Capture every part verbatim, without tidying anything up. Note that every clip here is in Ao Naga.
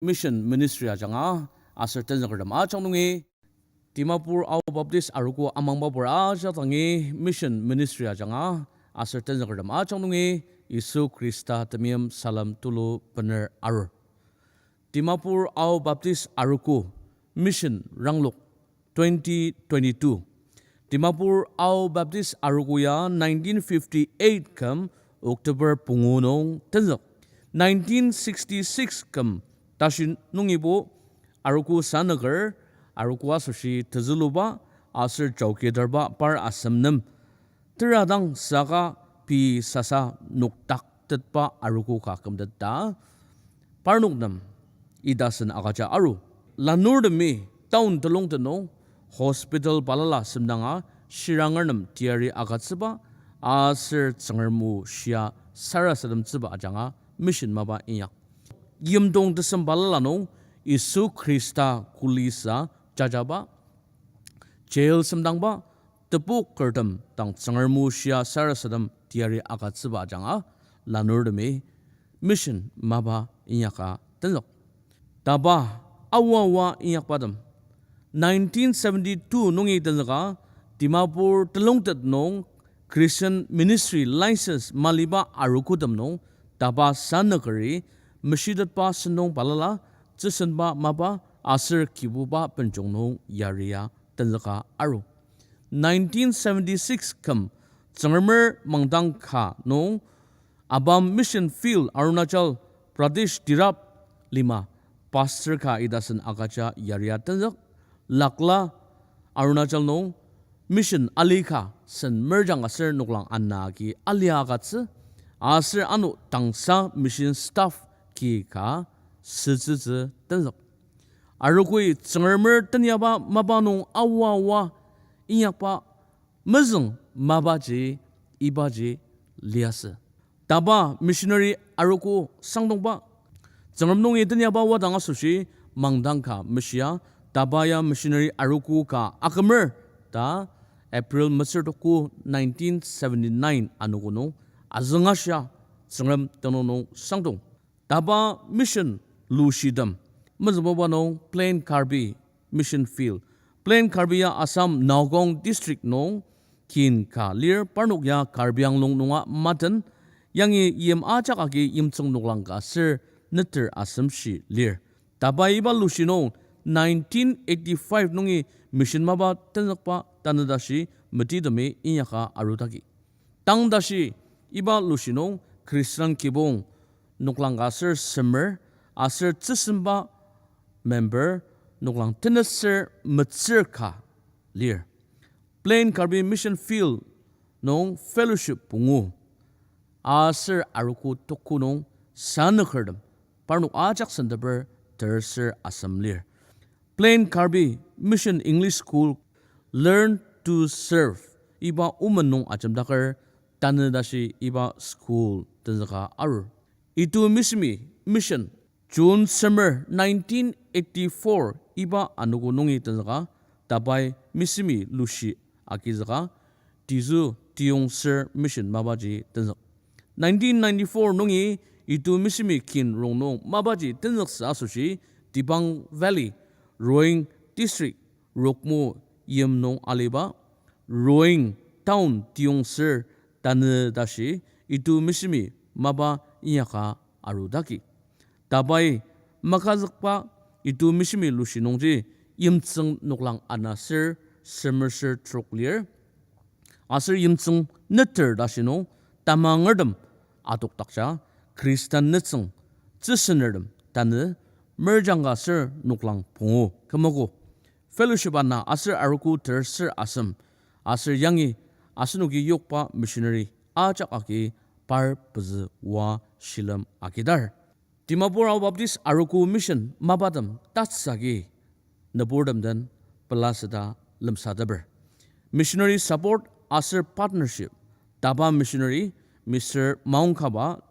Mission Ministry ajanga, aser tenzükertem ajak nungi, Dimapur Ao Baptist Arogo amangba pur ajak dangi Mission Ministry ajanga, aser tenzükertem ajak nungi, Yisu Khrista temeim salem tulu bener arur. Dimapur Ao Baptist Arogo Mission Ranglok twenty twenty-two. Dimapur Ao Baptist Arogo ya nineteen fifty-eight küm October pungu nung tenzük. Nineteen sixty-six küm tashi nungibo arogo sanüker, arogo asoshi tezüluba, aser chowkidarba par asem nem tera dang saka pei sasa nokdak tetba arogo ka kümteta, parnok nem idasen agüja aru. Lanurtemi town telongtet nung hospital balala semdanga shiranger nem teyari agütsüba, aser Tsüngrem o shia sarasademtsüba ajanga mission mapa inyak. Yimdong tesem balala nung Yisu Khrista kulisa jajaba, jail semdangba, tebu kertem dang Tsüngrem o shia sarasadem teyari agütsüba ajanga lanurtemi mission mapa inyaka tenzük. Taba aoa oa inyakbatem, nineteen seventy-two nungi tenzüka Dimapur telongtet nung Christian Ministry License maliba arogotem nung taba sanükeri meshitetba sentong balala, tsüsenba mapa aser kibuba benjong nung yaria tenzüka aru. Nineteen seventy-six küm Tsüngremer mangdang ka nung Abam Mission Field, Arunachal Pradesh, Tirap lima pastor ka idasen agüja yaria tenzük. Lakla, Arunachal nung mission ali ka sen merjang aser noklang ana agi alia agütsü, aser ano tangsa mission staff ki ka sütsütsü tenzük. Arogoi Tsüngremer tenyaba mapa nung aoa oa inyakba mezüng mapaji ibaji liasü. Taba missionary arogo sangdongba, Tsüngrem nungi tenyaba wadang asoshi mangdang ka meshia, taba ya missionary arogo ka akümer ta April metsür tuko nineteen seventy-nine anogo nung azüngashia Tsüngrem tenüng nung sangdong. Taba mission lushitem mezüngbuba nung Plain Karbi Mission Field. Plain Karbi ya Assam Nagaon District nung kin ka lir, parnok ya Karbi Anglong nunga maten, yangi yim ajak agi yimtsüng noklang ka ser neter asemshi lir. Taba iba lushi nung nineteen eighty-five nungi mission mapa tenzükba tanü tashi metitemi inyaka arudaki. Tang tashi iba lushi nung Christian kibong noklang ka ser semer, aser tsüsenba member noklang tenet ser metsür ka lir. Plain Karbi Mission Field nung fellowship pungu, aser arogo toko nung sanükertem parnok ajak senteper terser asem lir. Plain Karbi Mission English School, Learn to Serve, iba omen nung ajemdaker tanü tashi iba school tenzüka arur. Itu Misimi Mission, June semer nineteen eighty-four iba anogo nungi tenzüka, tabai Misimi lushi agizüka, Tizu Tiyongser Mission mapaji tenzük. Nineteen ninety-four nungi Itu Misimi kin rongnung mapaji tenzüktsü asoshi Dibang Valley, Roing District, Rokmo yim nung aliba, Roing Town Tiyongser tanü tashi Itu Misimi mapa inyaka arudaki. Tabai makazükba Itu Misimi lushi nungji yimtsüng noklang ana ser semer ser trok lir. Aser yimtsüng neter tashi nung tamangertem adokdakja, Khristan nütsüng tsüsenertem tanü merjangka ser noklang pungu kümogo. Fellowship ana aser arogo terser asem, aser yangi asenoki yokba missionary ajak agi par pezü oa shilem agidar. Dimapur Ao Baptist Arogo Mission mapatem tatsüka nüburtem den pelaseta lemsateper. Missionary support aser partnership. Taba missionary Mister Maung Kaba,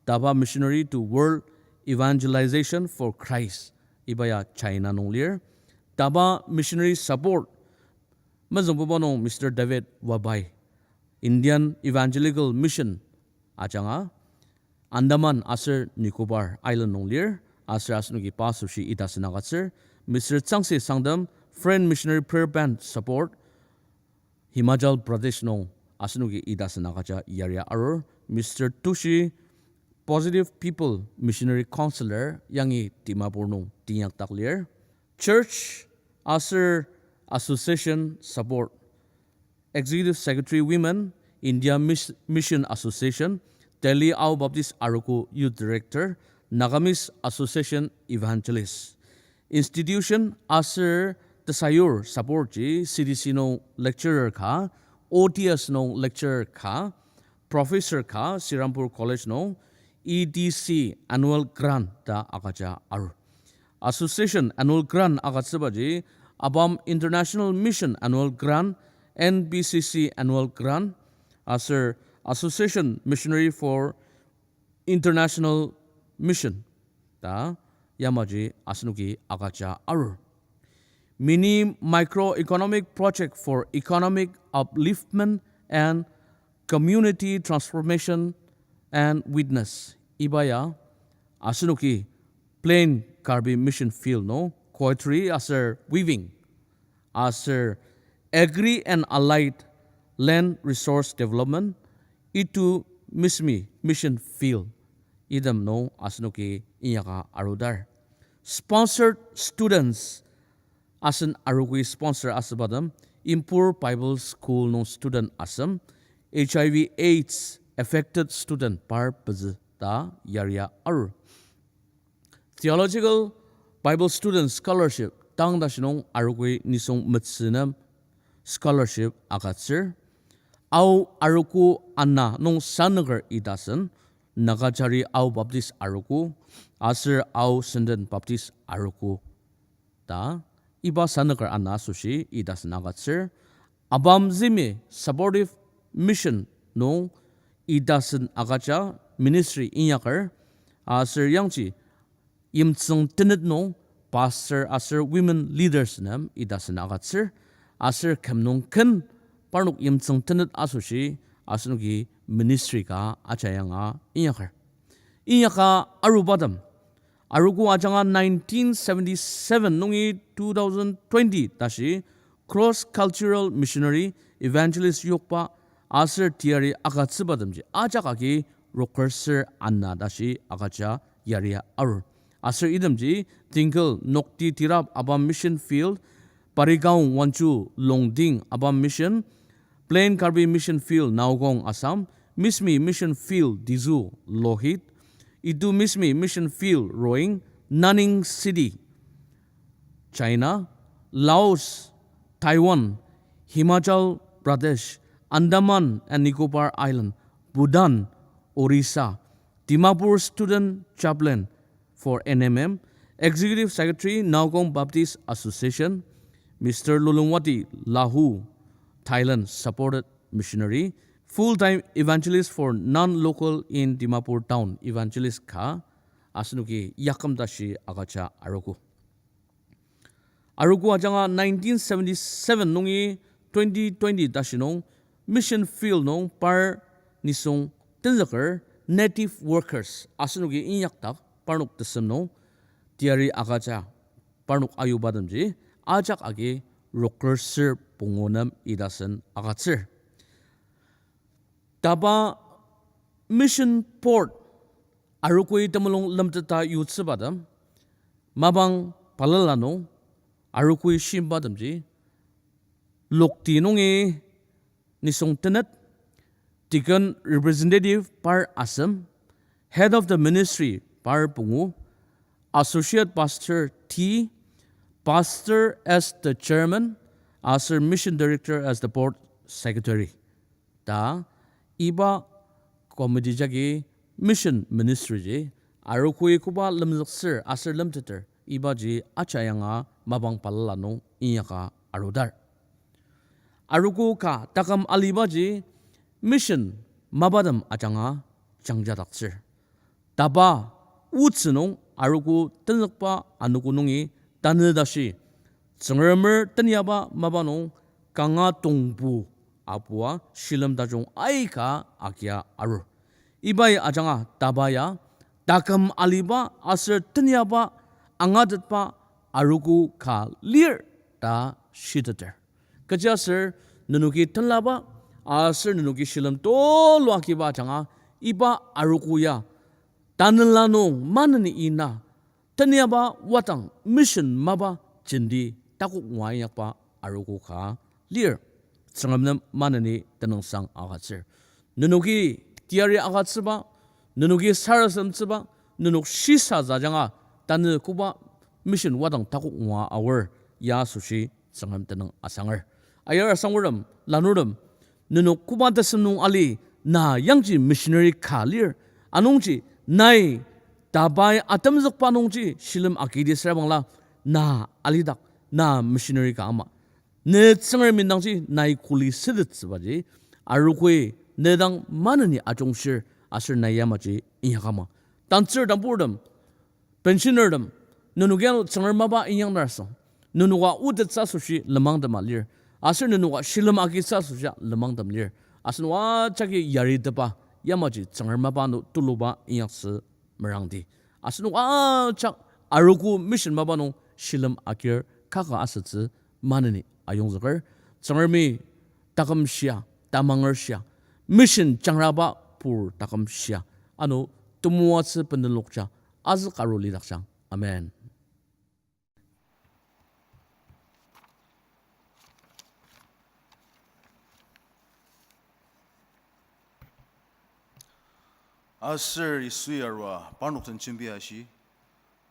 Taba Missionary to World Evangelization for Christ, iba ya China nung lir. Taba missionary support mezüngbuba nung Mister David Wabai, Indian Evangelical Mission ajanga, Andaman aser Nicobar Island nung lir. Aser asenoki pa asoshi ita sen agütsür, Mister Tsangse Sangtam, Friend Missionary Prayer Band Support, Himachal Pradesh nung asenoki ita sen agüja yaria arur, Mister Tushi, Positive People Missionary Counselor, yangi Dimapur nung teinyakdak lir. Church aser Association Support, Executive Secretary Women, India Mis-, Mission Association, Delhi Ao Baptist Arogo Youth Director, Nagamese Association Evangelist. Institution aser tesayur support ji C D C nung lecturer ka, O T S nung lecturer ka, professor ka, Serampore College nung, E D C annual grant ta agüja arur. Association annual grant agütsübaji, ABAM International Mission annual grant, N B C C annual grant, aser Association Missionary for International Mission ta yamaji asenoki agüja arur. Mini Micro Economic Project for Economic Upliftment and Community Transformation and Witness. Iba ya asenoki Plain Karbi Mission Field nung poetry aser weaving, aser Agri and Allied Land Resource Development, Itu Mismi Mission Field, item nung asenoki inyaka arudar. Sponsored students, asen arogoi sponsor asübatem, Impur Bible School nung student asem, H I V AIDS affected student par pezü ta yaria arur. Theological Bible Student Scholarship tang tashi nung arogoi nisung metsü nem scholarship agütsür. Ao arogo ana nung sanüker ita sen, Nagachari Ao Baptist Arogo, aser Ao Senden Baptist Arogo ta, iba sanüker ana asoshi ita sen agütsür. ABAM Zemi Supportive Mission nung ita sen agüja ministry inyaker, aser yangji yimtsüng tenet nung pastor aser women leaders nem ita sen agütsür, aser küm nung ken parnok yimtsüng tenet asoshi asenoki ministry ka ajayanga inyaker. Inyaka arubatem, arogo ajanga nineteen seventy-seven nungi two thousand twenty tashi cross cultural missionary evangelist yokba aser teyari agütsübatemji ajak agi rokerser ana tashi agüja yaria arur. Aser itemji Tingkal Nokti Tirap ABAM Mission Field, Parigaon Wanchu Longding ABAM Mission, Plain Karbi Mission Field, Naokong, Assam, Mismi Mission Field, Dizu, Lohit, Itu Mismi Mission Field, Roing, Nanning City, China, Laos, Taiwan, Himachal Pradesh, Andaman and Nicobar Island, Bhutan, Orissa, Dimapur Student Chaplain for N M M, Executive Secretary, Naokong Baptist Association, Mister Lulungwati Lahu, Thailand, supported missionary, full-time evangelist for non-local in Dimapur town, evangelist ka, asenoki yaküm tashi agüja arogo. Arogo ajanga nineteen seventy-seven nungi twenty twenty tashi nung mission field nung par nisung tenzüker native workers asenoki inyakdak parnok tesem nung teyari agüja parnok ayubatemji ajak agi rokerser pungu nem ita sen agütsür. Taba Mission Board arogoi temulung lemteta yutsübatem, mapang balala nung arogoi shimbatemji, lokti nungi nisung tenet, Deacon Representative par asem, Head of the Ministry par pungu, Associate Pastor T, Pastor as the Chairman, aser Mission Director as the Board Secretary. Ta iba committee jagi mission ministry ji arogoi koba lemzüktsür aser lemteter ibaji ajayanga mapang balala nung inyaka arudar. Arogo ka taküm alibaji mission mapatem ajanga jangjadaktsür. Taba otsü nung arogo tenzükba anogo nungi tanü tashi Tsüngremer tenyaba mapa nung kanga tongpu apua shilem tajung aika agia arur. Ibai ajanga taba ya taküm aliba aser teniaba angatetba arogo ka lir ta shiteter. Kechiaser nenoki tenlaba aser nenoki shilem tulu akiba ajanga iba arogo ya tanela nung maneni ina teniaba wadang mission mapa jenti takok ngua inyakba arogo ka lir. Tsüngrem nem maneni tenüngsang agütsür. Nenoki teyari agütsüba, nenoki sarasademtsüba, nenok shisatsü ajanga tanü koba mission wadang takok ngua aor ya asoshi Tsüngrem tenüng asanger. Ayar asangurtem, lanurtem, nenok koba tesem nung ali, na yangji missionary ka lir, anungji nai tabai atemzükba nungji shilem agidi süra bangla, na alidak, na missionary ka ama. Ne Tsüngremi dangji nai kuli sütettsübaji, arogoi ne dang maneni ajungshir aser nai yamaji inyakama. Tantsür tamburtem, pensionertem, nenok ano Tsüngrem mapa inyaknarsa, nenoka otettsü asoshi lenmangtem a lir, aser nenoka shilem agitsü asoshi lenmangtem lir. Asenok ajaki yaritepa yamaji Tsüngrem mapa ano tuluba inyaktsü merangdi. Asenok ajak arogo mission mapa nung shilem agir kaka asütsü maneni ayongzüker. Tsüngremi taküm shia, tamanger shia, mission jangraba pur taküm shia, ano temoatsü benelokja azük aru lidakjang. Amen. Aser Yisui arua parnok den jembi ashi,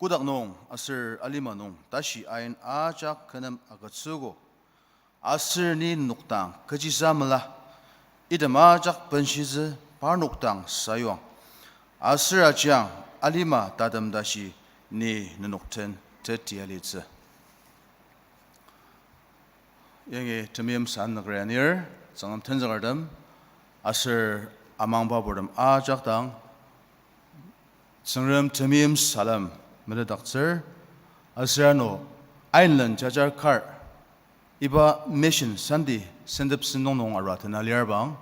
kotak nung aser alima nung tashi ain ajak kü nem agütsüogo. Aser ni nenok dang kechisa mela, item ajak benshitsü parnok dang sayuang. Aser ajiang alima tatem tashi ni nenok den teti alitsü. Yangi temeim san nükri anir, Tsüngrem tenzükertem, aser amangba purtem ajak dang, Tsüngrem temeim salem metetdaktsür, aser ano ainlen jajar kar, iba Mission Sunday sentep sentong nung arua tena lirbang,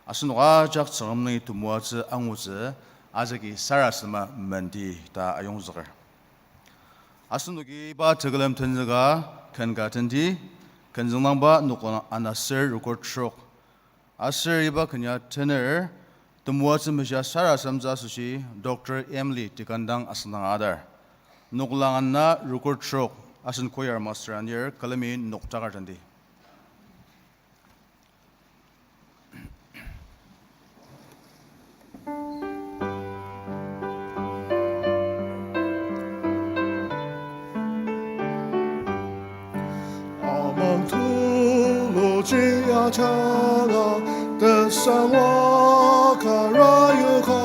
asenok ajak Tsüngrem nungi temoatsü angutsü, ajaki sarasadema mendi ta ayongzüker. Asenoki iba tekülem tenzüka ken ka tendi, ken züngdangba noklang anaser record trok. Aser iba ken ya tener, temoatsü meshia sarasademtsü asoshi Doctor Emily Tikandang asüngdang adar. Noklang ana record trok, asen choir master anir külemi noktakar tendi. Amang tulu ji ajanga, tesangwa kara yuka,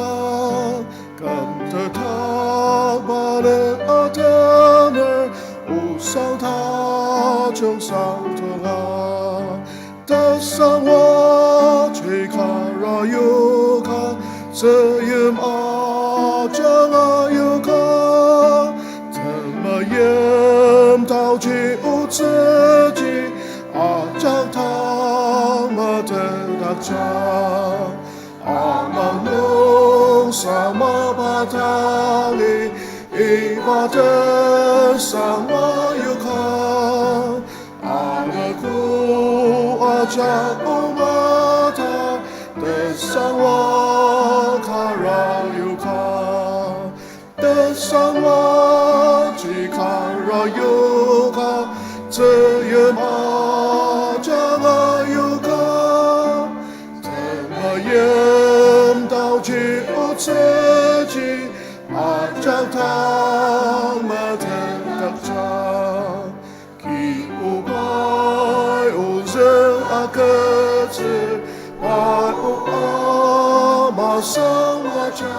kümtetakba ne atener, osang tajung sang tunga. Tesangwa ji kara yuka, tzüyim ajanga yuka. Temeim taoji otsüji, ajak dang metetdakjang. Amang nung sama ba tangi, iba tesangwa yuka. Anogo ajak o mata, tesangwa kara yuka. Tesangwa ji kara yuka, tzüyim ajanga yuka. Temeim taoji otsüji, ajak dang metetdakjang. Kibubai ozü agütsür, pai o ama sangwaja.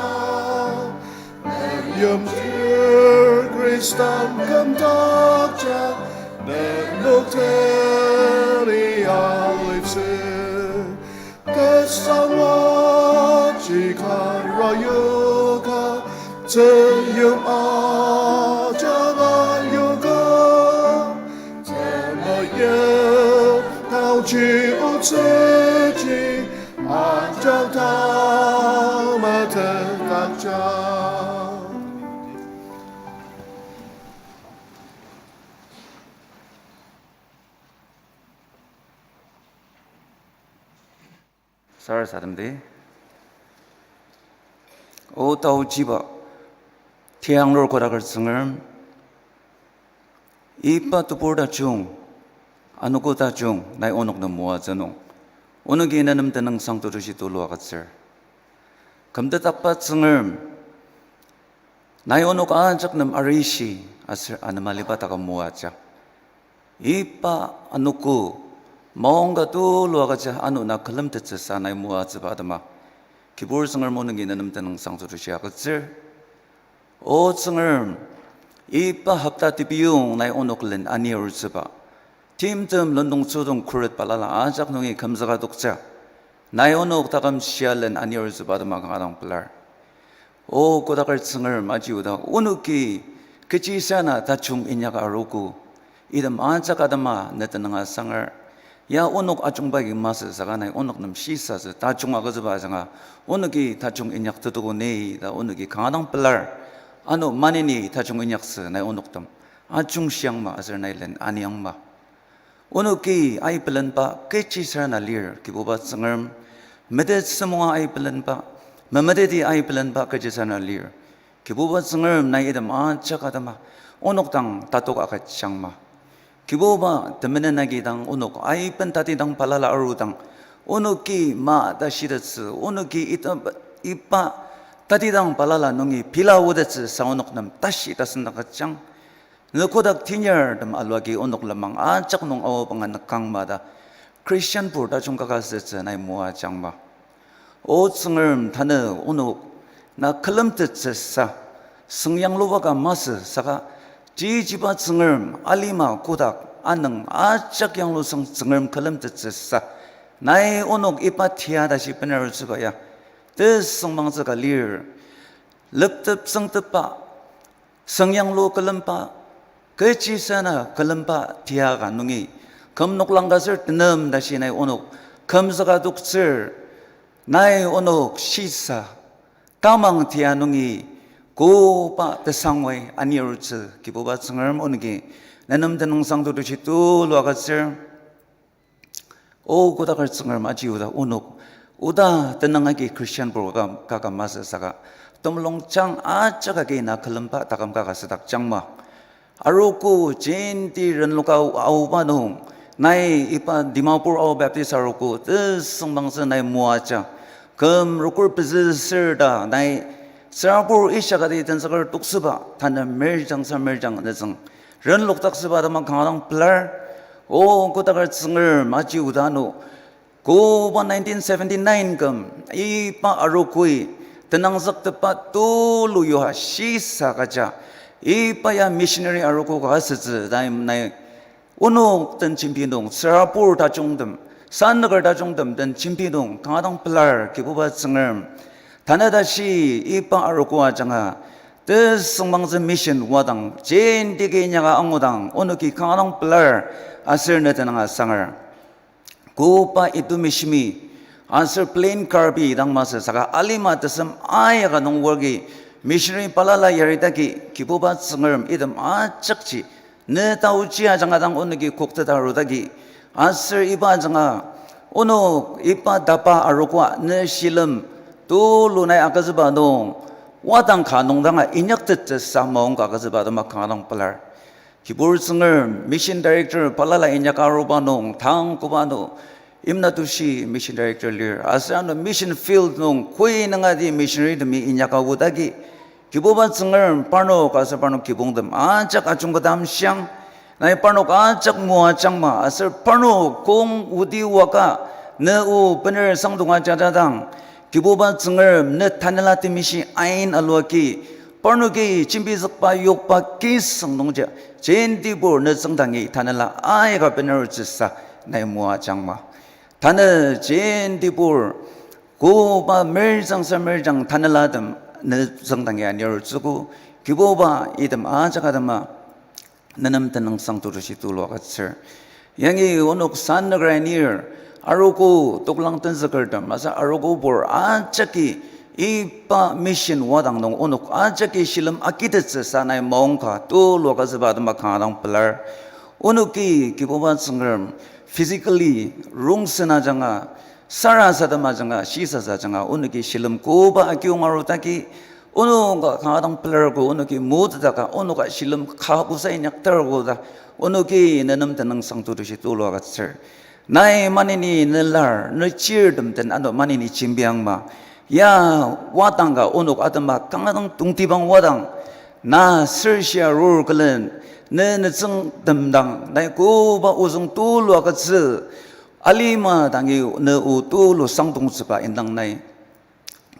Yimtir Khristan kümdakja, nenok teni alitsü. Tesangwa ji kara yuka, tzüyim ajanga yuka. Temeim taoji otsüji, ajak dang metetdakjang. Sarasademdi. O taochiba, tianglur kodaker Tsüngrem, iba tebur tajung, anogo tajung, nai onok nem moatsü nung, onoki nenem tenüngsang tetushi tulu agütsür. Kümtetdakba Tsüngrem, nai onok ajak nem arishi aser anema liba taküm moaja. Iba anogo maongka tulu agüja ano na külemtettsüsa nai moatsüba atema, Kibur Tsüngrem onoki nenem tenüngsang tetushi agütsür. O Tsüngrem, iba hopta tebiyong nai onok len anirtsüba, timtem lendong tsüdong khuret balala ajak nungi kümzüka tokja, nai onok taküm shia len anirtsüba atema kanga dang pelar. O kodaker Tsüngrem aji oda, onoki kechisana tajung inyaka arogo, item ajak atema ne tenüng asangar. Ya onok ajungba agi masü saka nai onok nem shisatsü tajung agütsüba ajanga, onoki tajung inyak tetokoni ta onoki kanga dang pelar. Ano maneni tajung inyaktsü nai onoktem ajungshiangma aser nai len aniangma. Onoki aibelenba kechisarena lir, Kibuba Tsüngrem. Metet sümunga aibelenba, memeteti aibelenba kechisarena lir, Kibuba Tsüngrem. Nai item ajak atema onok dang tatok agüjangma. Kibuba, temenen agi dang onok aiben tatidang balala arudang, onoki ma ta shitettsü, onoki ita, iba tatidang balala nungi pila otettsü sa onok nem tashi tasen agüjang. Ne kotak tenyartem aluagi onok lenmang ajak nung aobanga nükangma ta Christian pur tajung kaka sütsü nai moajangma. O Tsüngrem, tanü onok na külemtettsüsa, süngyangluba ka masü saka, jijiba Tsüngrem, alima kotak anüng ajak yanglusang Tsüngrem külemtettsüsa, nai onok iba tia tashi benarutsüba ya tesüngmangtsü ka lir. Leptep süngtepba, süngyanglu külemba, kechisana külemba tia ka nungi, küm noklang ka ser tenem tashi nai onok kümzüka toktsür, nai onok shisa tamang tia nungi koba tesangwai anirtsü Kibuba Tsüngrem onoki nenem tenüngsang tetushi tulu agütsür. O kodaker Tsüngrem aji oda onok, oda tenüng agi Christian pur ka, kaka masü saka, temulungjang ajak agi na külemba taküm kaka südakjangma. Arogo jenti renloka aoba nung, nai iba Dimapur Ao Baptist arogo tesüngmangtsü nai moaja. Küm rokur pezü ser ta nai tsürabur ishakati tenzüker toksüba, tanü merjang sa merjang nütsüng renlokdaktsüba atema kanga dang pelar. O kodaker Tsüngrem aji oda ano, koba nineteen seventy-nine küm iba arogoi tenangzüktepba tulu yua shisa kaja, iba ya missionary arogo ka asütsü ta nai onok den jembi nung, tsürabur tajungtem, sanüker tajungtem den jembi nung kanga dang pelar Kibuba Tsüngrem. Tanü tashi iba arogo ajanga tesüngmangtsü mission wadang, jenti ki inyaka angudang onoki kanga dang pelar aser ne tenüng asangar. Koba itumishimi aser plain Karbi dang masü saka alima tesem ayaka nung worgi missionary balala yaridaki Kibuba Tsüngrem item ajakji ne taochi ajanga dang onoki kokteta arudaki aser iba ajanga onok iba tapa arogoa ne shilem tulu nai agütsüba nung wadang ka nungdanga inyaktettsüsa maongka agütsüba atema kanga dang pelar. Kibur Tsüngrem mission director balala inyaka aruba nung tang koba ano Imnatushi mission director lir aser ano mission field nung koi nüngati missionary temi inyaka aodaki Kibuba Tsüngrem parnok aser parnok kibongtem ajak ajungketa amshiang. Nai parnok ajak moajangma aser parnok kong odi waka ne o bener sangdonga jajadang Kibuba Tsüngrem ne tanela temishi ain aluaki parnoki jembizükba yokba kisüng nungji jentibur ne tsüngdangi tanela aika bener tsüsa nai moajangma. Tanü jentibur koba merjang sa merjang tanelatem ne tsüngdangi anirtsüogo. Kibuba item ajak atema nenem tenüngsang tetushi tulu agütsür. Yangi onok sanüker anir, arogo toklang tenzükertem aser arogobur ajaki iba mission wadang nung onok ajaki shilem akitettsüsa nai maongka tulu agütsüba atema kanga dang pelar. Onoki Kibuba Tsüngrem physically rongsen ajanga Sarasadema ajanga, shisasa ajanga, onoki shilem koba akiyonga arudaki, onoka kanga dang pelar ko, onoki motetaka, onoka shilem ka busa inyaktar ko ta, onoki nenem tenüngsang tetushi tulu agütsür. Nai maneni nelar, ne chirtem den ano maneni jembiangma. Ya, wadang ka onok atema kanga dang tongtibang wadang. Na sürshia rur külen, ne nütsüngtem dang, nai koba ozüng tulu agütsü, alima dangi ne o tulu sangdongtsüba indang nai.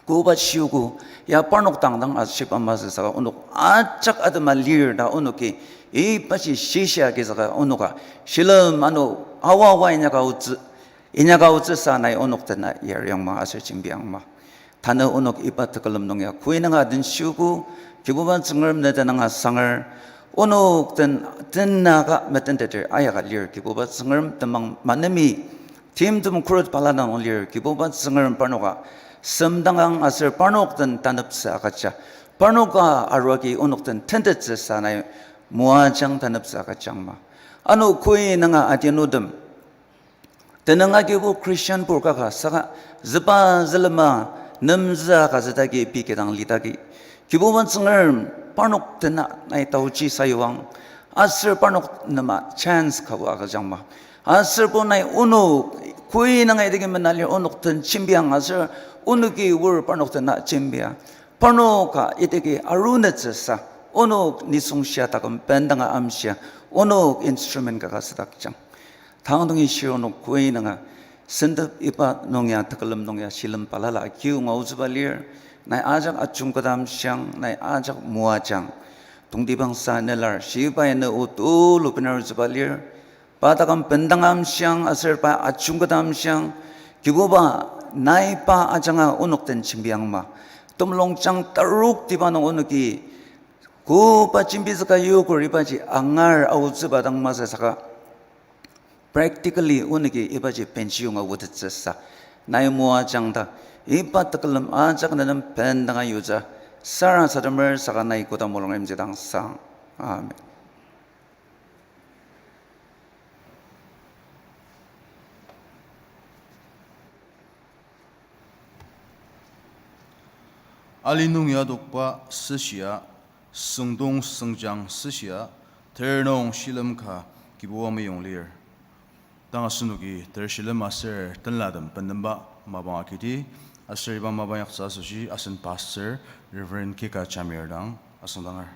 Koba shiogo, ya parnok dang dang ashiba masü saka onok ajak atema lir ta onoki, ibaji shishia ki saka onoka, shilem ano awa awa inyaka otsü, inyaka otsü sa nai onok tena yariangma aser jembiangma. Tanü onok iba tekülem nung ya, koi nunga den shiogo, Kibuba Tsüngrem ne tenüng asanger, onok den, tenaka metenteter ayaka lir, Kibuba Tsüngrem temang manemi, timtem khuret balala nung lir, Kibuba Tsüngrem parnoka semdangang aser parnok den taneptsü agüja, parnoka aruagi onok den tentettsü sa nai moajang taneptsü agüjangma. Ano koi nunga adianutem, tenüng agibo Christian pur kaka saka züba zülema nemzü agütsüdagi pei kidang lidagi, Kibuba Tsüngrem parnok tena nai taochi sayuang, aser parnok nema chance kabu agüjangma. Aserbo nai onok koi nunga idaki menalir onok den jembiang aser onoki wor parnok tena jembia. Parnoka idaki arunetsüsa, onok nisung shia taküm bendanga amshia, onok instrument kaka südakjang. Tang nungi shir onok koi nunga, sentep iba nung ya, tekülem nung ya, shilem balala kiu ngaotsüba lir, nai ajak ajungketa amshiang, nai ajak moajang. Tongtibangsa nelar, shiba ya ne o tulu benarutsüba lir, pa taküm bendanga amshiang, aser pa ajungketa amshiang, Kibuba, nai pa ajanga onok den jembiangma. Temulungjang taruktiba nung onoki, koba jembitsüka yokur ibaji angar aotsüba dang masü saka, practically onoki ibaji benshiyonga otettsüsa, nai moajang ta, iba tekülem ajak nenem bendanga yutsü, sarasademer saka nai koda mulung imjidang sang. Amen. Ali nung yadokba süshia, süngdong süngjang süshia, ter nung shilem ka Kibuba meyong lir. Tang asenoki ter shilem aser tenlatem bendenba mapang agidi, aser iba mapang yaktsü asoshi asen pastor Reverend Kika Jamir dang asüngdanger.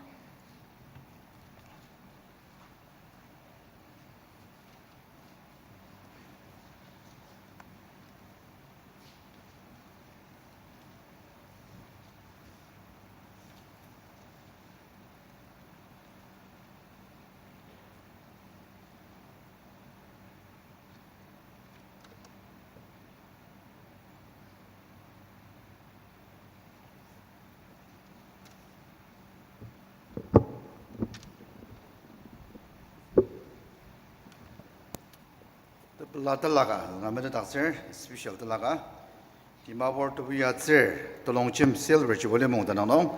Tepela telaka, nga metetdaktsür, special telaka. Dimapur tebu yatsür, Telongjem Silver Jubilee mungdanang nung,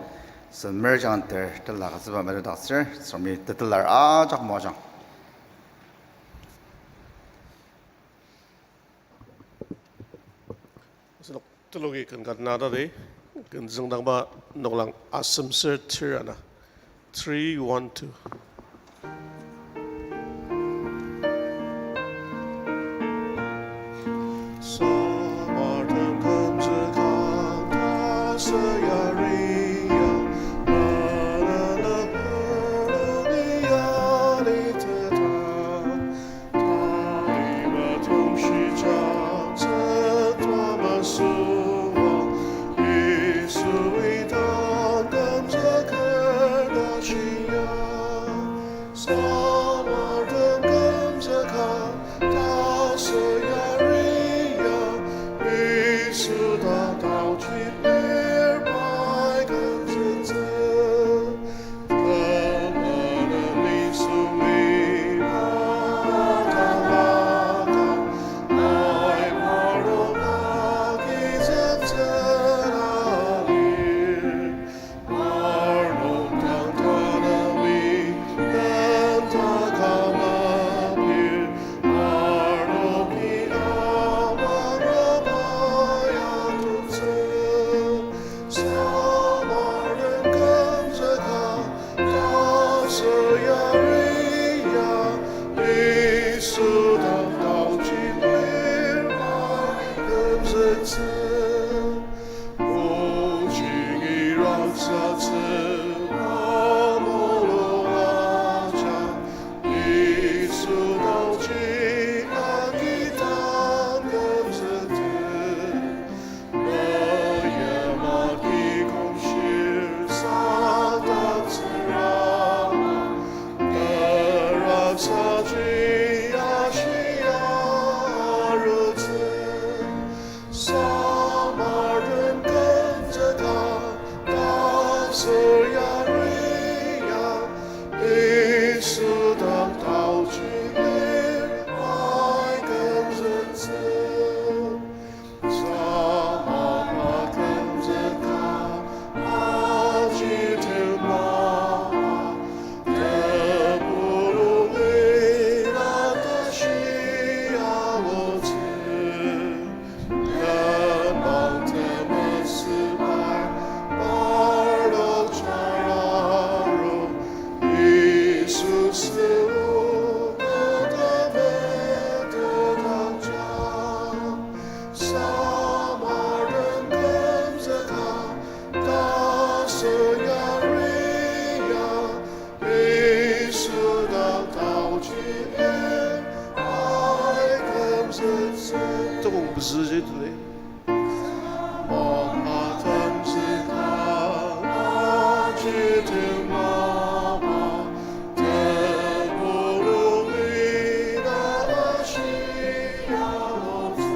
Saint Mary Changter telaka tsüba metetdaktsür, Tsüngremi tetelar ajak moajang. Asenok teloki ken ka na tadi, ken züngdangba noklang asemser tir ana. Three, one, two. Saji ashi arutsü, samartem kümzüka, taser yari ya, Yisu dak taochi lir, ai kümzütsü. Samartem kümzüka, taser yari ya, Yisu dak taochi lir, ai kümzütsü. Tokong pezüji tuli. Mama kümzüka, aji temama, tebulu ina ashi aotsü.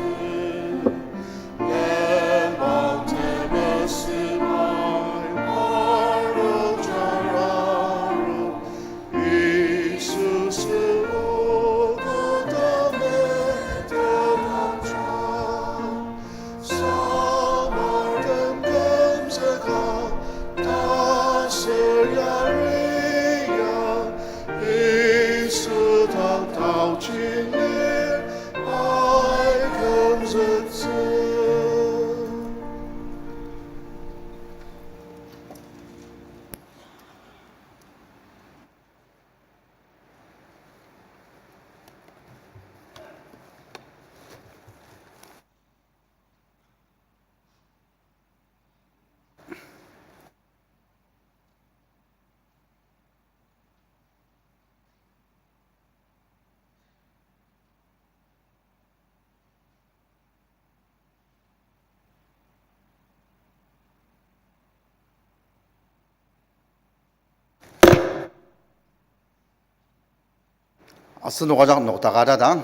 Asenok ajak noktaka ta dang,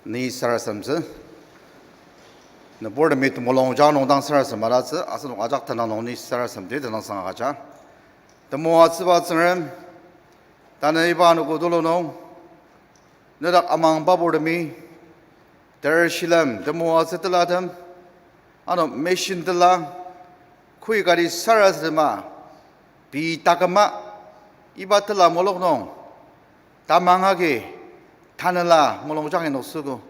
ni sarasademtsü. Nüburtemi temulung ajak nung dang sarasadem alatsü, asenok ajak tenang nung ni sarasademdi tenüngsang agüja. Temoatsüba Tsüngrem, tanü iba anogo tulu nung, nedak amangba burtemi, ter shilem temoatsü telatem, ano mission tela, kü kati sarasadema, pei taküma, iba tela mulok nung, tamang agi, tanela mulungjang inoksogo.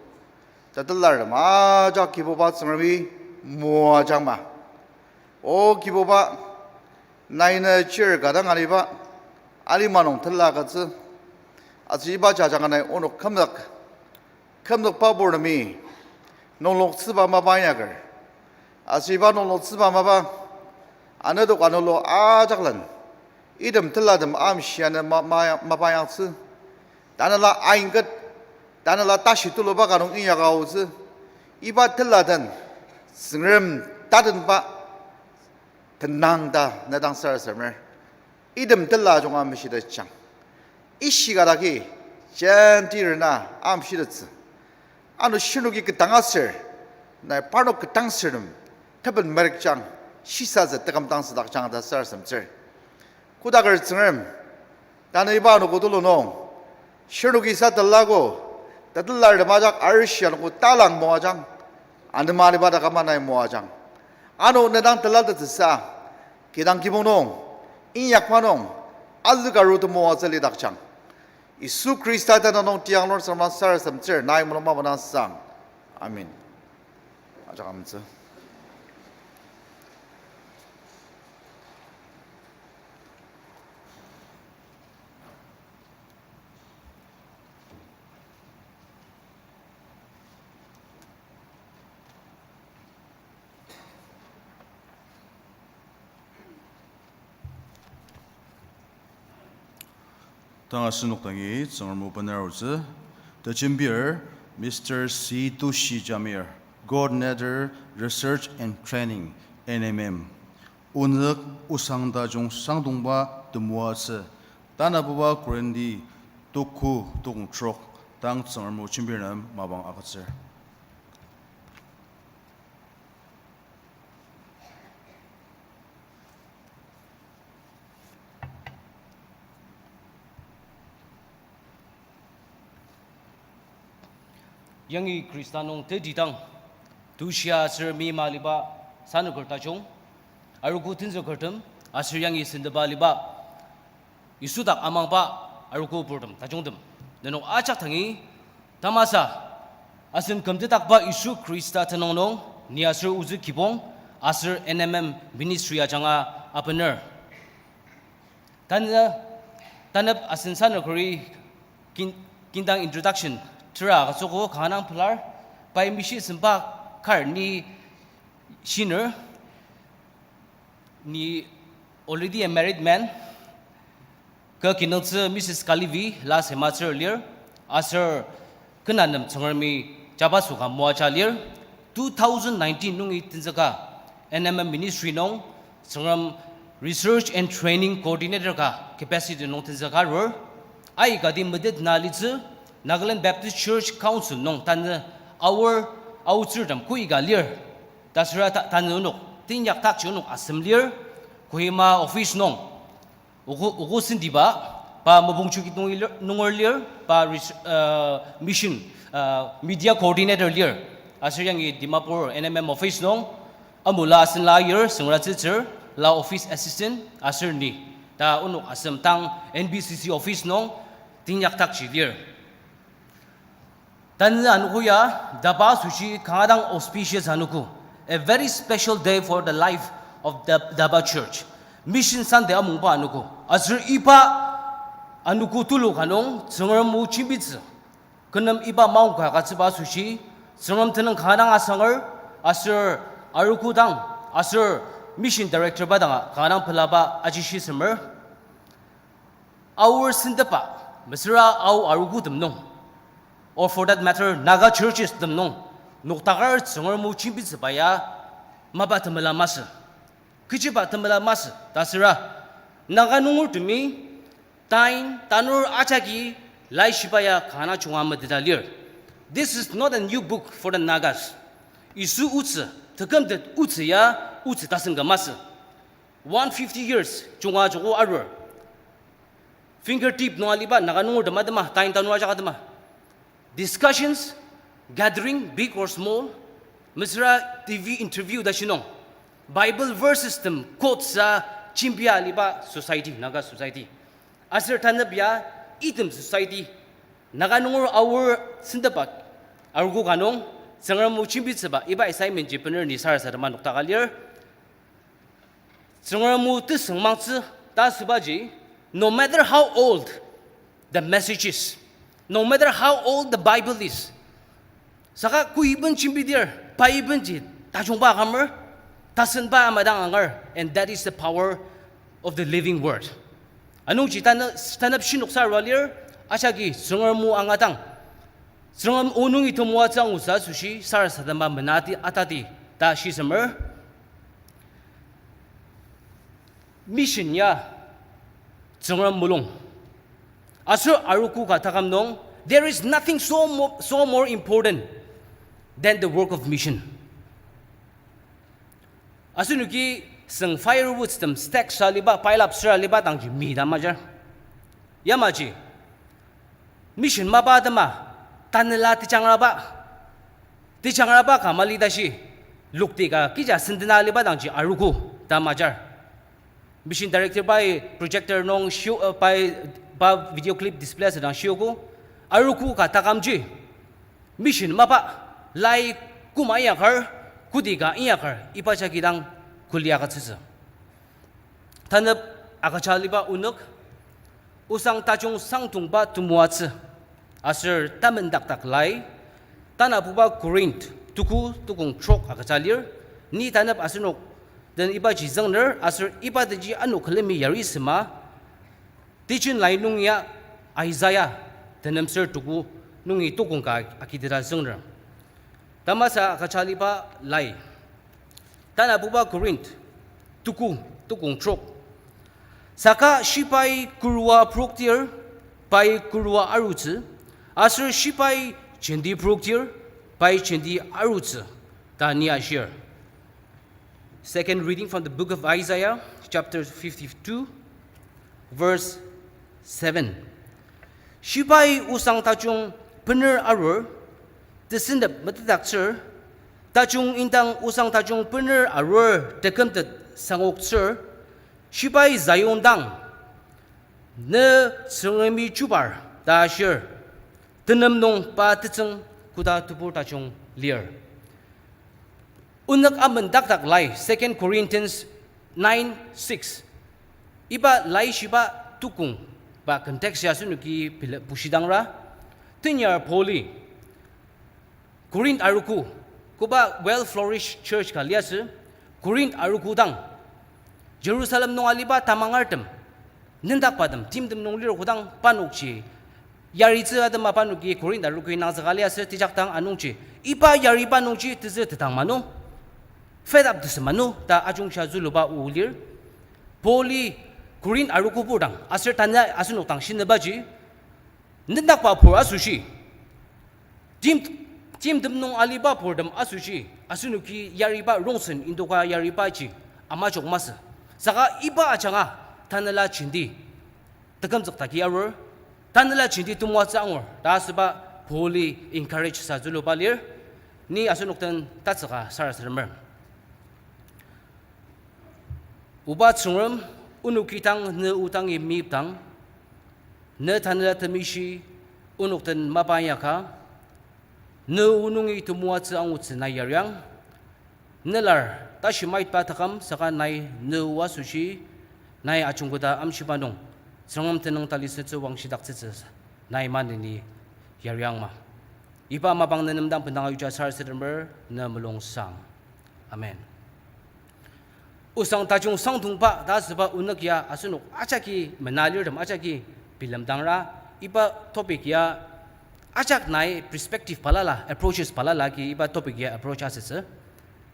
Tetelartem ajak Kibuba Tsüngremi moajangma. O Kibuba, nai ne chir ka dang aliba, alima nung tela agütsü, aser iba jajanga nai onok kümzük, kümzükba burtemi, nungloktsüba mapa inyaker. Aser iba nungloktsüba mapa, anedok anulu ajaklen, item telatem amshia ne ma-, ma-, mapa yangtsü. Tanela aingket, tanela tashi tuluba ka nung inyaka aotsü. Iba tela den, Tsüngrem tatenba, tenang ta ne dang sarasademer. Item tela junga meshitetjang. Ishika dagi, jenti rena amshitettsü. Ano shirnoki ketdang aser, nai parnok ketdang sürtem, teben merükjang, shisatsü tekümdang südakjang ta sarasademtsür. Kodaker Tsüngrem, tanü iba anogo tulu nung, shirnoki sa telago, tetelartem ajak arishi anogo talang moajang, anema aliba taküma nai moajang. Ano ne dang telatettsüsa, kidang kibong nung, inyakba nung, azükaru temoatsü lidakjang. Yisu Khrista tenüng nung tiang lur sema sarasademtsür nai mulung mapa dang sang. Amen. Ajak amtsü. Tanga asenok dangi Tsüngrem o bener arutsü, tejembir Mister Sitoshi Jamir, Coordinator, Research and Training, N M M. Onük osang tajung sangdongba temoatsü, tanabuba Korinti tuku tukong trok, tang Tsüngrem o jembir nem mapang agütsür. Yangi Khrista nung teti dang, tushia aser mima aliba sanüker tajung, arogo tenzükertem, aser yangi sendeba aliba Yisu dak amangba arogo purtem tajungtem, nenok ajak dangi tamasa asen kümtetdakba Yisu Khrista tenüng nung ni aser ozü kibong aser N M M Ministry ajanga abener. Tanü, tanep asen sanükeri kin-, kidang introduction tera agütsüogo kanga dang pelar, pai mishi semba kar ni shiner, ni already a married man, kü kinungtsü Missus Kalivi, la sematsür lir, aser kena nem Tsüngremi jabaso ka moaja lir, two thousand nineteen nungi tenzüka N M M Ministry nung Tsüngrem Research and Training Coordinator ka capacity nung tenzüka arur. Aikati metet na litsü Nagaland Baptist Church Council nung tanü Aor aotsürtem koika lir. Tasüra ta-, tanü onok teinyaktakji onok asem lir, Kohima office nung. Ogo, ogo sendiba, pa Mopungchukit nung ilir, nunger lir, pa res-, uh, mission, uh, media coordinator lir. Aser yangi Dimapur N M M office nung, amula asen la ayir, süngratsütsür, la office assistant, aser ni. Ta onok asem tang N B C C office nung, teinyaktakji lir. Tanü anogo ya, DABA asoshi kanga dang auspicious anogo. A very special day for the life of the DABA Church. Mission Sunday amungba anogo. Aser iba anogo tulu ka nung Tsüngrem o jembitsü. Kü nem iba maongka agütsüba asoshi, Tsüngrem tenüng kanga dang asanger, aser arogo dang, aser mission director ba danga kanga dang pelaba aji shisemer. Aor sendeba, mesüra Ao arogotem nung, or for that matter, Naga churches tem nung, noktakar Tsüngrem o jembitsüba ya mapa temela masü. Kechiba temela masü, tasüra Naga nungertemi tain tanur ajaki laishiba ya kanga junga meteta lir. This is not a new book for the Nagas. Yisu otsü, tekümtet otsü ya otsü tasen ka masü. One fifty years junga joko arur. Finger tip nung aliba Naga nungertem atema, tain tanur ajak atema, discussions, gathering, big or small, mesüra T V interview ta shinung, Bible verses tem quote sa jembia aliba society, Naga society. Aser tanep ya item society, Naga nunger Aor sendeba arogo ka nung, Tsüngrem o jembitsüba iba assignment ji bener ni sarasadema noktaka lir. Tsüngrem o tesüngmangtsü ta asübaji, no matter how old the message is, no matter how old the Bible is, saka koiben jembidir, pa ibenji tajungba akümer, tasenba amadang angar, and that is the power of the living word. Anungji tanü, tanep shinoksa arua lir, ajaki Tsüngrem o angadang, Tsüngrem o nungi temoatsü angutsü asoshi sarasadema menati atati ta shisemer. Mission ya Tsüngrem mulung. Aser arogo ka taküm nung, there is nothing so mo-, so more important than the work of mission. Asenoki süng firewoods tem stack sa aliba, pile up sa aliba dangji mi ta majar. Yamaji mission mapa atema, tanela tejangraba, tejangraba ka mali tashi, lokti ka kija sendena aliba dangji arogo ta majar. Mission director pai projector nung show, uh, pai, pa video clip display asüdang shiogo, arogo ka takümji mission mapa, lai koma inyakar, koti ka inyakar, iba jagi dang kuli agütsütsü. Tanep agüja aliba onük, osang tajung sangtongba temoatsü, aser tamendakdak lai, tanabuba Corinth tuku tukong trok agüja lir, ni tanep asenok den ibaji züngner, aser iba denji ano külemi yari sema, Teaching lai nung ya Isaiah tenemser tuku nungi tukong ka agiteta züngner. Tamasa agüja aliba lai. Tanabuba Corinth tuku tukong trok. Saka shibai kurua proktir, pai kurua arutsü, aser shibai jenti proktir, pai jenti arutsü, ta ni ashir. Second reading from the book of Isaiah, chapter fifty-two, verse seven. Shibai osang tajung bener arur, tesendep metetdaktsür, tajung indang osang tajung bener arur tekümtet sangoktsür, shibai Zion dang, ne Tsüngremi chubar ta ashir, tenem nung pa tetsüng koda tebur tajung lir. Onük amen dakdak lai, Second Corinthians nine six. Iba laishiba tukong, ba context ya asenoki pila bushidangra. Tenyar Pauli Corinth arogo, koba well-flourished church ka liasü, Corinth arogo dang, Jerusalem nung aliba tamangertem, nendakbatem, timtem nung lir kodang parnokji yaritsü atema parnoki Corinth arogo nangzüka liasü, tejakdang anungji, iba yariba nungji tezü tetang manu, fed up tesü manu ta ajungshia züluba o lir. Pauli Corinth arogo pur dang, aser tanü asenok dang shinibaji, nendakba pur asoshi, tim, timtem nung aliba purtem asoshi, asenoki yariba rongsen indoka yaribaji amajok masü. Saka iba ajanga tanela jenti tekümzük daki arur, tanela jenti temoatsü angur ta asüba Pauli encourage sa züluba lir. Ni asenok den tatsüka sarasademer. Oba Tsüngrem, onoki dang ne o dangi meyipdang, ne Tanela Temeshi onok den mapa inyaka, ne o nungi temoatsü angutsü nai yariang. Nelar tashi maitba taküm saka nai ne o asoshi, nai ajungkoda amshiba nung, Tsüngrem tenüng talisütsü wangshidaktsütsü nai maneni yariangma. Iba mapang ne nem dang bendanga yuja sarasademer, ne mulung sang. Amen. Osang tajung sangdongba ta asüba onük ya asenok ajaki mena lirtem ajaki bilemdangra, iba topic ya ajak nai perspective balala, approaches balala agi iba topic ya approach asütsü.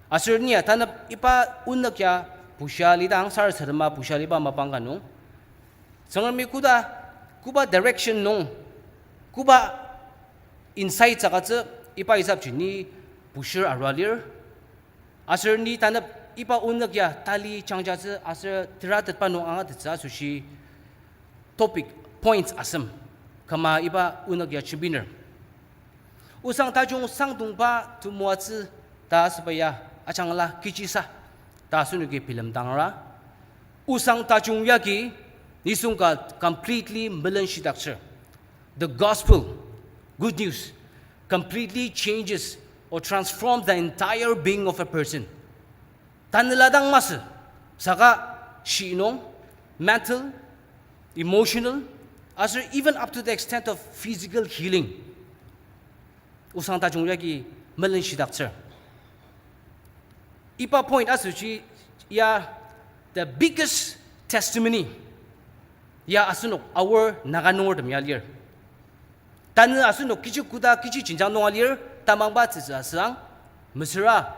Aser ni ya tanep iba onük ya bushia lidang sarasadema bushia liba mapang ka nung, Tsüngremi koda, koba direction nung, koba insight sakatsü iba hisapji ni bushir arua lir. Aser ni tanep iba onük ya tali jangjatsü aser teratetba nung angatettsü asoshi topic points asem küma iba onük ya jembiner. Osang tajung sangdongba temoatsü ta asüba ya ajangla kechisa ta asenoki bilemdangra. Osang tajung yagi nisung ka completely melenshidaktsür. The gospel, good news, completely changes or transforms the entire being of a person. Tanela dang masü, saka shi nung, mental, emotional, aser even up to the extent of physical healing. Osang tajung yagi melenshidaktsür. Iba point asoshi ya the biggest testimony ya asenok Aor Naga nungertem ya lir. Tanü asenok kechi koda kechi jenjang nunga lir, tamangba tsütsü asüang, mesüra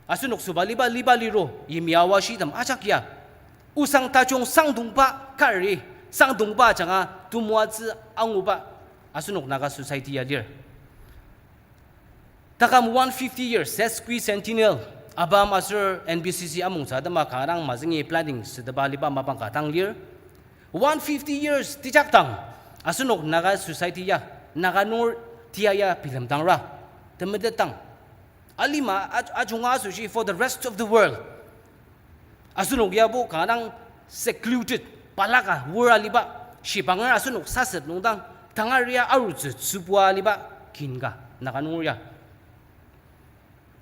asenok sobaliba liba liro yimya washitem ajak ya osang tajung sangdongba kari, sangdongba ajanga temoatsü anguba asenok Naga society ya lir. Taküm one fifty years, sesquicentennial, ABAM aser N B C C amongtsü atema kanga dang mazüngi planning süteba aliba mapang ka dang lir. One fifty years tejakdang, asenok Naga society ya, Naga nunger tia ya bilemdangra, temetetdang. Alima aj-, ajunga asoshi for the rest of the world. Asenok yabo kanga dang secluded, balaka wora aliba, shibanger asenok saset nungdang, tangaria arutsü tsübua aliba, kin ka, Naga nunger ya.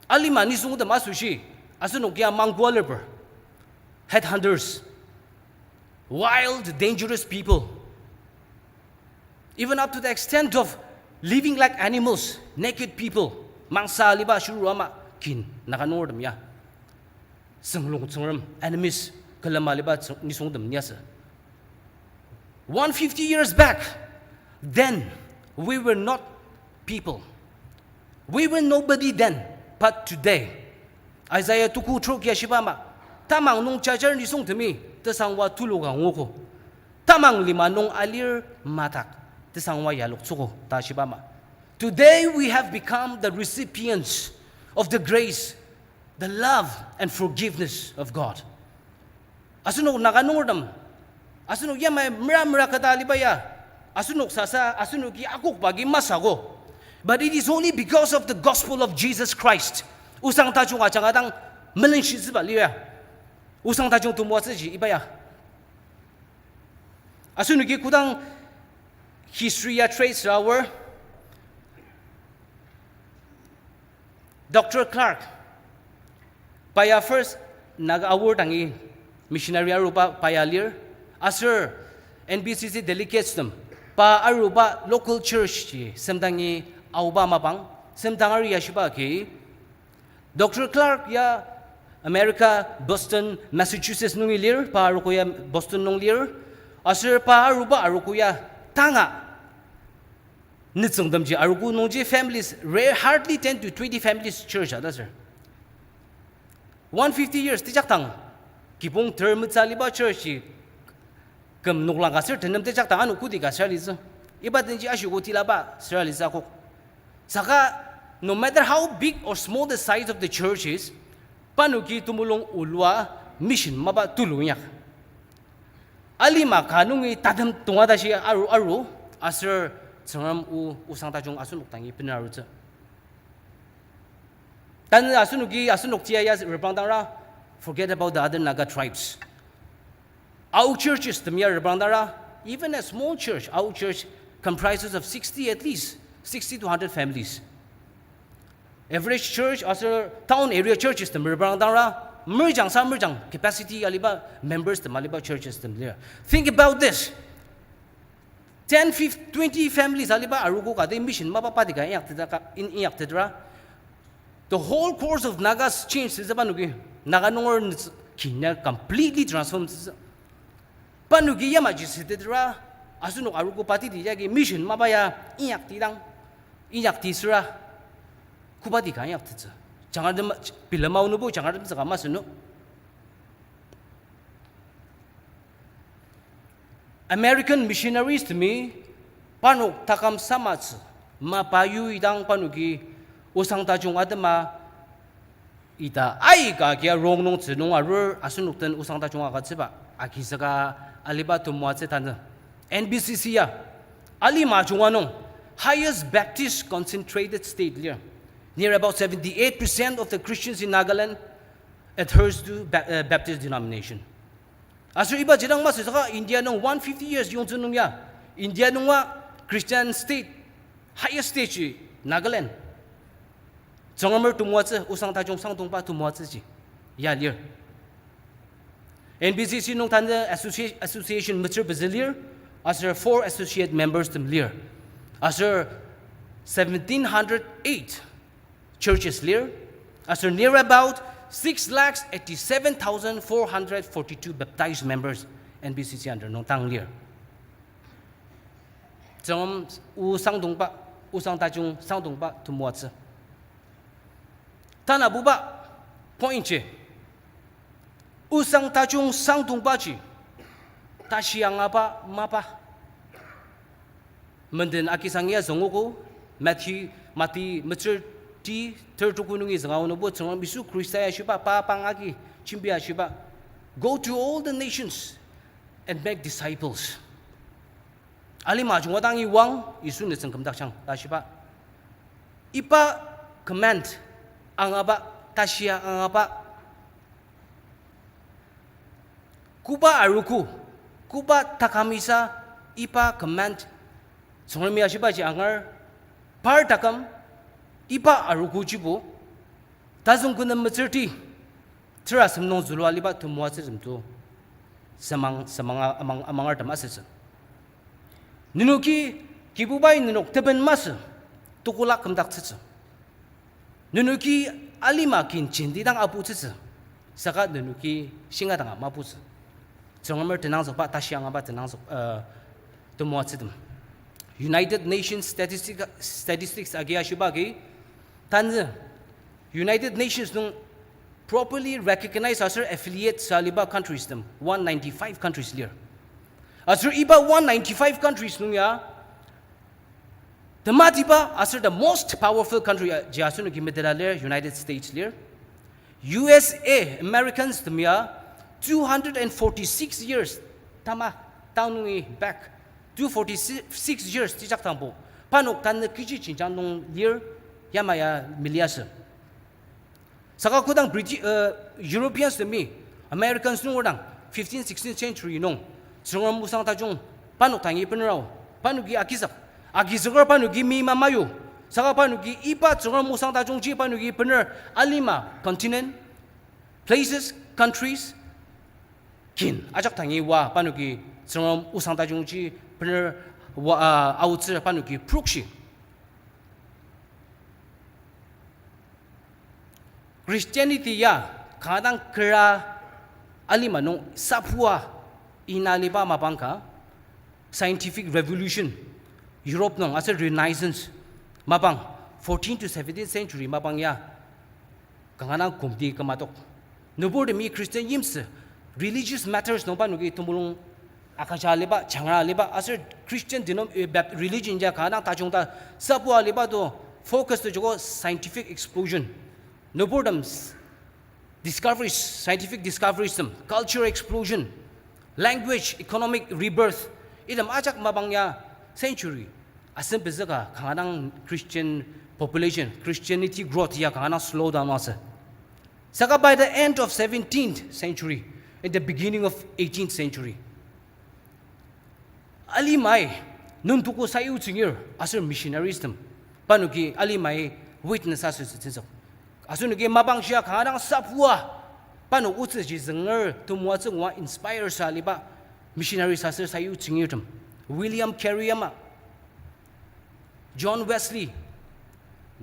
Alima nisungtem asoshi, asenok ya mangkua lerper, headhunters, wild, dangerous people. Even up to the extent of living like animals, naked people, mangsa aliba shuru ama kin Naga nungertem ya. Senglong tsengrem, enemies, külema aliba tseng-, nisungtem ni asü. One fifty years back, then we were not people. We were nobody then, but today. Isaiah tuku trok ya shiba ama, tamang nung jajar nisungtemi tesangwa tuluka nguogo. Tamang lima nung alir madak tesangwa yaloktsüogo ta shiba ama. Today we have become the recipients of the grace, the love and forgiveness of God. Asenok Naga nungertem, asenok yamai mera mera kata aliba ya, asenok sasa, asenoki akokba agi masü ko. But it is only because of the gospel of Jesus Christ. Osang tajung ajanga dang melenshitsüba lir ya. Osang tajung temoatsüji iba ya. Asenoki kodang history ya trace aor, Doctor Clark, pa ya first Naga aor dangi missionary aruba pa ya lir, aser N B C C delegates tem, pa aruba local church ji semdangi aoba mapang, semdang ari ya shiba agi, Doctor Clark ya America, Boston, Massachusetts nungi lir, pa arogo ya Boston nung lir, aser pa aruba arogo ya tanga nütsüngtemji arogo nungji families, rare, hardly ten to twenty families church a ta sür. One fifty years tejaktang, kibong ter metsü aliba church ji küm noklang ka ser tenem tejaktang ano koti ka süra litsü. Iba denji ashiko tilaba süra litsü akok. Saka, no matter how big or small the size of the church is, parnoki temulung olua mission mapa tulu inyak. Alima ka nungi tatem tonga tashi aru aru, aser Tsüngrem o, osang tajung asenok dangi bener arutsü. Tanü asenoki, asenok tia ya reprangdang ra, forget about the other Naga tribes. Ao churches tem ya reprangdang ra, even a small church, Ao church comprises of sixty, at least sixty to hundred families. Average church aser town area churches tem reprangdang ra, merjang sa merjang capacity aliba members tem aliba churches tem lir. Think about this. Ten, fifteen, twenty families aliba arogo ka di mission mapa party ka inyak teta ka, in, inyak tetra. The whole course of Nagas change sitsü parnoki. Naga nunger nütsü kinya completely transform sitsü. Parnoki yamaji sitetra, asenok arogo party ti yagi mission mapa ya inyak tidang, inyak tisüra, koba ti ka inyak tetsü. Jangar dem, bilema onubo jangar dem tsüka masü no. American missionaries temi parnok takam samatsü, mapa yudang parnoki osang tajung atema ita aika kia rong nung tsü nung arur asenok den osang tajung agütsüba agizüka aliba temoatsü tanü. N B C C ya, alima junga nung highest Baptist concentrated state lir. Near about seventy-eight percent of the Christians in Nagaland adheres to Ba-, uh, Baptist denomination. Aser iba jidang masü saka India nung one fifty years yongtsü nung ya, India nunga Christian state, highest state ji Nagaland. Tsüngremer temoatsü, osang tajung sangdongba temoatsüji ya lir. N B C C nung tanü associa-, association metsür pezü lir, aser four associate members tem lir. Aser seventeen hundred eight churches lir, aser near about six lakhs eighty-seven thousand four hundred forty-two baptized members N B C C under nung tang lir. Tsüngrem o sangdongba, osang tajung sangdongba temoatsü. Tanabuba point ji, osang tajung sangdongbaji tashi angaba mapa. Menden akisang ya züngogo, Mati, Mati metsür ti ter tuku nungi zünga onobo Tsüngrem Yisu Khrista ya shiba, pa pang agi jembi ya shiba, "Go to all the nations and make disciples." Alima junga dangi wang, Yisu nütsüng kümdaktsüang ta shiba. Iba command angaba, tashia angaba, koba arogo, koba takamisa iba command Tsüngremi ashibaji angar, par taküm iba arogojibo tazüng kü nem metsürti tera semnung zülua aliba temoatsütem to semang, semanga, amang, amangertem asütsü. Nenoki Kibubai nenok teben masü, tekolak kümdaktsütsü. Nenoki alima kin jenti dang aputsütsü, saka nenoki shinga danga maputsü. Tsüngremer tenangzükba, tashi angaba tenangzük, uh, temoatsütem. United Nations statistic, statistics agi ashiba agi, tanü United Nations nung properly recognize aser affiliate sa aliba countries tem one ninety-five countries lir. Aser iba one ninety-five countries nung ya, tematiba aser the most powerful country, uh, ji asenoki meteta lir, United States lir. U S A, Americans tem ya, two hundred and forty-six years, tama, tang nungi back, two forty-six years tejak tangbo, parnok tanü kechi jenjang nung lir, yamai ya meliasü. Saka kodang Briti-, uh, Europeans temi, Americans nunger dang, fifteen, sixteen century nung, Tsüngrem osang tajung, parnok dangi bener ao, parnoki agizük, agizüker parnoki meima mayu, saka parnoki iba Tsüngrem osang tajungji parnoki bener alima continent, places, countries, kin ajak dangi oa parnoki Tsüngrem osang tajungji bener oa, uh, aotsü parnoki prokshi. Christianity ya kanga dang kera alima nung sapua ina liba mapang ka, scientific revolution, Europe nung aser Renaissance mapang, fourteenth to seventeenth century mapang ya, kanga dang kümdi kümatok. Nüburtemi Christian yimsü, religious matters nung parnoki temulung akaja aliba, jangra aliba, aser Christian denom-, eh, Bap-, religion ya kanga dang tajung ta sapua aliba to focus to joko scientific explosion. Nüburtem s-, discoveries, scientific discoveries tem, culture explosion, language, economic rebirth, item ajak mapang ya century asem pezüka kanga dang Christian population, Christianity growth ya kanga dang slow down asü. Saka by the end of seventeenth century, in the beginning of eighteenth century, alimai nuntuko sayutsüngir aser missionaries tem parnoki alimai witness asütsü tenzük. Asenoki mapang shia kanga dang sapua, parnok otsüji zünger temoatsü ngua inspire sa aliba missionaries aser sayutsüngirtem, William Carey ama, John Wesley,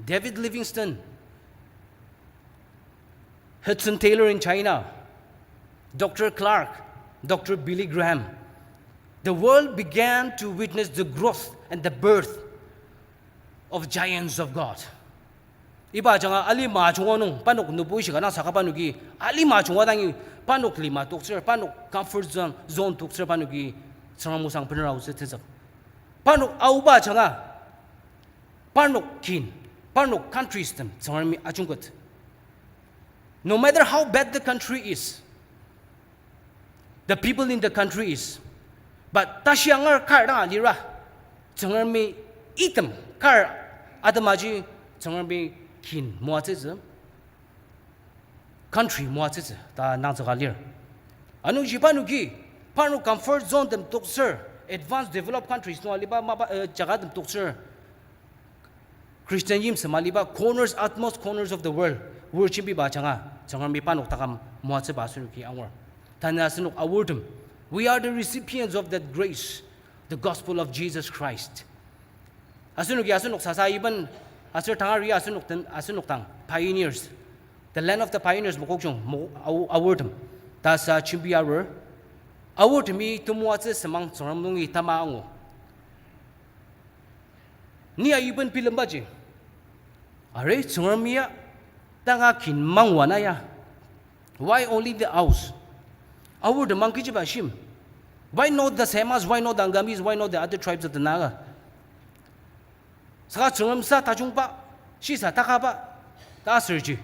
David Livingstone, Hudson Taylor in China, Doctor Clark, Doctor Billy Graham, the world began to witness the growth and the birth of giants of God. Iba ajanga alima ajunga nung, parnok nübu ishika dang saka parnoki, alima ajunga dangi, parnok lima toktsür, parnok comfort zone, zone toktsür parnoki, Tsüngrem osang bener aotsü tenzük. Parnok aoba ajanga, parnok kin, parnok countries tem Tsüngremi ajungket. No matter how bad the country is, the people in the country is, but tashi angar kar dang alira, Tsüngremi item kar atemaji Tsüngremi kin moatsütsü, country moatsütsü ta nangzüka lir. Anungji parnoki, parnok comfort zone tem toktsür, advanced developed countries nung aliba mapa, eh, jagatem toktsür, Christian yimsem aliba corners, utmost corners of the world, worship iba ajanga, Tsüngremi parnok takam moatsüba asenoki angur. Tanü asenok aortem, we are the recipients of that grace, the gospel of Jesus Christ. Asenoki asenok sasa iben, aser tangari asenok den, asenok dang pioneers, the land of the pioneers mokokjung, mo-, ao-, aortem ta sa jembi arur. Aortemi temoatsü semang Tsüngrem nungi tama angu. Ni aiben bilembaji, are Tsüngremi ya, tanga kin mangua na ya, why only the Aos? Aortem mang kechiba shim? Why not the Semas? Why not the Angamis? Why not the other tribes of the Naga? Saka Tsüngrem sa tajungba, shisa takaba ta asürji,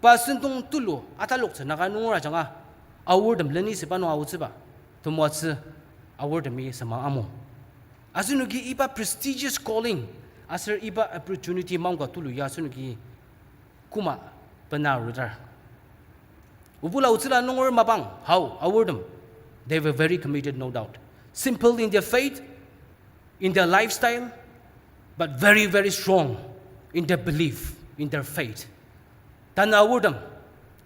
pa sentong tulu ataloktsü Naga nunger ajanga, aortem lenisüba nung aotsüba temoatsü aortemi semang amu. Asenoki iba prestigious calling aser iba opportunity mangka tulu ya asenoki koma bena arutar. Obula otsüla nunger mapang, hao, aortem, they were very committed, no doubt. Simple in their faith, in their lifestyle, but very, very strong in their belief, in their faith. Tanü aortem,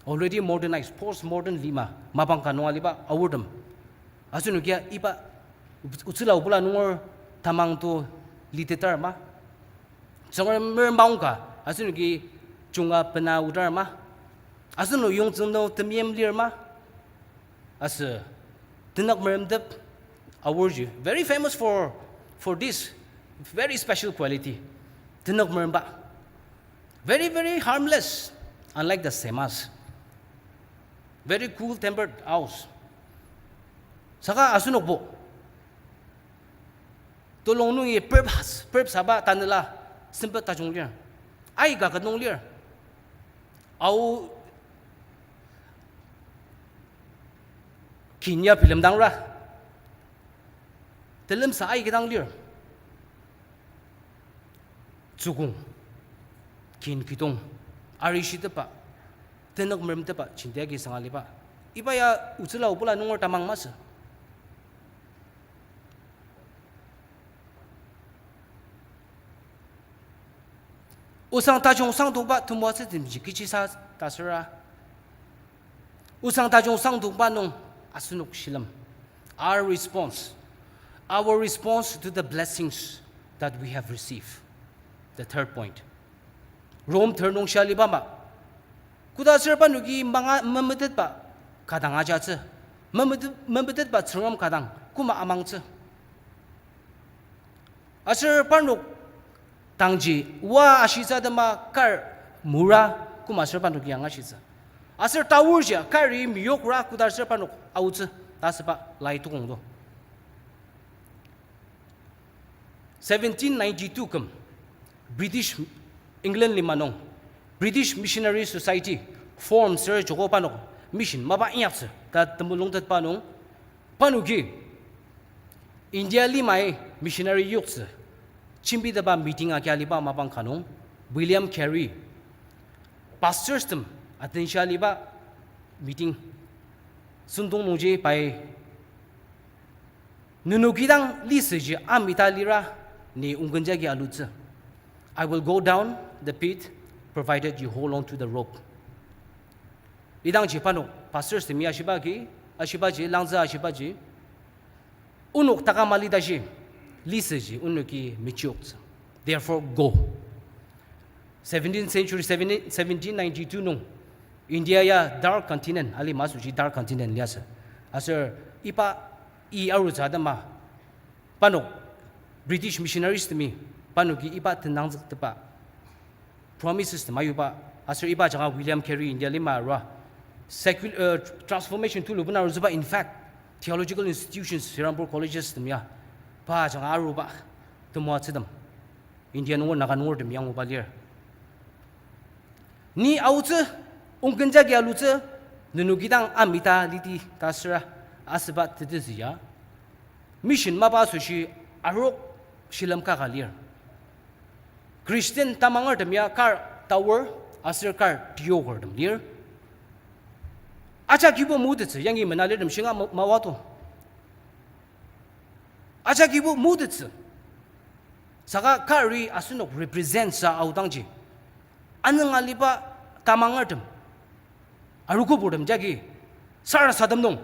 already modernized, postmodern lima mapang ka nung aliba aortem, asenokia iba otsüla obula nunger tamang to litetar ma? Tsüngremer maongka asenoki junga bena aotar ma? Asenok yongtsüng nung temeim lir ma? Aser tenük meremtep aorji, very famous for, for this very special quality. Tenük meremba. Very, very harmless, unlike the Semas. Very cool-tempered Aos. Saka asenokbo, Tolong nungi perp, perp saba tanela sempet tajung lir. Aika ket nung lir. Ao kin ya bilemdangra. Telemsa aika dang lir. Tsükong, kin kidong, arishitepba, tenük meremtepba, jenti agi sangaliba. Iba ya otsüla obula nunger tamang masü. Osang tajung sangdongba temoatsütemji kechisa ta süra, osang tajung sangdongba nung asenok shilem. Our response, our response to the blessings that we have received. The third point. Rom ter nung shia aliba ama, koda aser parnoki manga memetetba kadang ajatsü, memete-, memetetba Tsüngrem kadang koma amangtsü. Aser parnok dangji oa ashitsü atema kar mura koma aser parnoki angashitsü. Aser taor jia kari meyokra koda aser parnok aotsü ta asüba lai tukong do. Seventeen ninety-two küm, British, England lima nung, British Missionary Society form ser joko parnok mission mapa inyaktsü ta temulung tetba nung, parnoki India limai missionary yoktsü jembitepba meeting agi aliba mapang ka nung, William Carey, pastors tem atenshia aliba meeting sentong nungji pai, nenoki dang lisüji amita lira, ni ongkenjagi alutsü. I will go down the pit, provided you hold on to the rope. Idangji parnok pastors temi ashiba agi, ashibaji, langzü ashibaji, onok takam ali tashi, lisüji onoki mechioktsü. Therefore, go. Seventeenth century, seventeen, seventeen ninety-two nung, India ya dark continent, alima asoshi dark continent liasü. Aser iba i arutsü atema, parnok British missionaries temi, parnoki iba tenangzüktepba promises tem ayuba, aser iba ajanga William Carey India lima arua, secul-, uh, transformation tulu bena arutsüba, in fact, theological institutions, Serampore colleges tem ya, pa ajanga aruba temoatsütem India nunger, Naga nunger tem anguba lir. Ni aotsü, ongkenjagi alutsü, nenoki dang amita liti ta süra asüba tetezü ya, mission mapa asoshi arok shilem kaka lir. Christian tamangertem ya kar taor aser kar tiokertem lir. Ajakibo mutettsü, yangi menalirtem shinga ma-, mawato. Ajakibo mutettsü. Saka kari asenok represent sa aodangji, anüng aliba tamangertem, arogoburtem jagi sarasadem nung,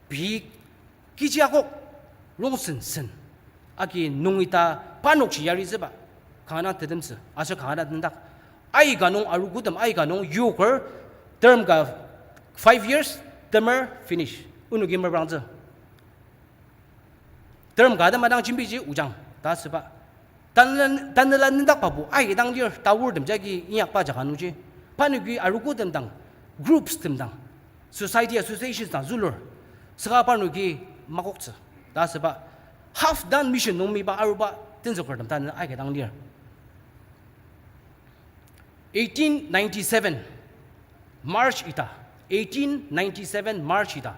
pei kechi akok rongsen sen agi nungi ta parnokji yaritsüba kanga dang tetemtsü aser kanga dang tendak. Aika nung arogotem, aika nung yoker, term ka five years, temer finish, onoki merangtsü. Term ka atema dang jembiji ojang ta asüba. Tanela, tanela nendakbabo aika dang lir, taortem jagi inyakba jaka nungji. Parnoki arogotem dang, groups tem dang, society, associations dang zülur. Saka parnoki makoktsü ta asüba. Half done mission nung miba aruba tenzükertem tanü aika dang lir. Eighteen ninety-seven March ita, eighteen ninety-seven March ita,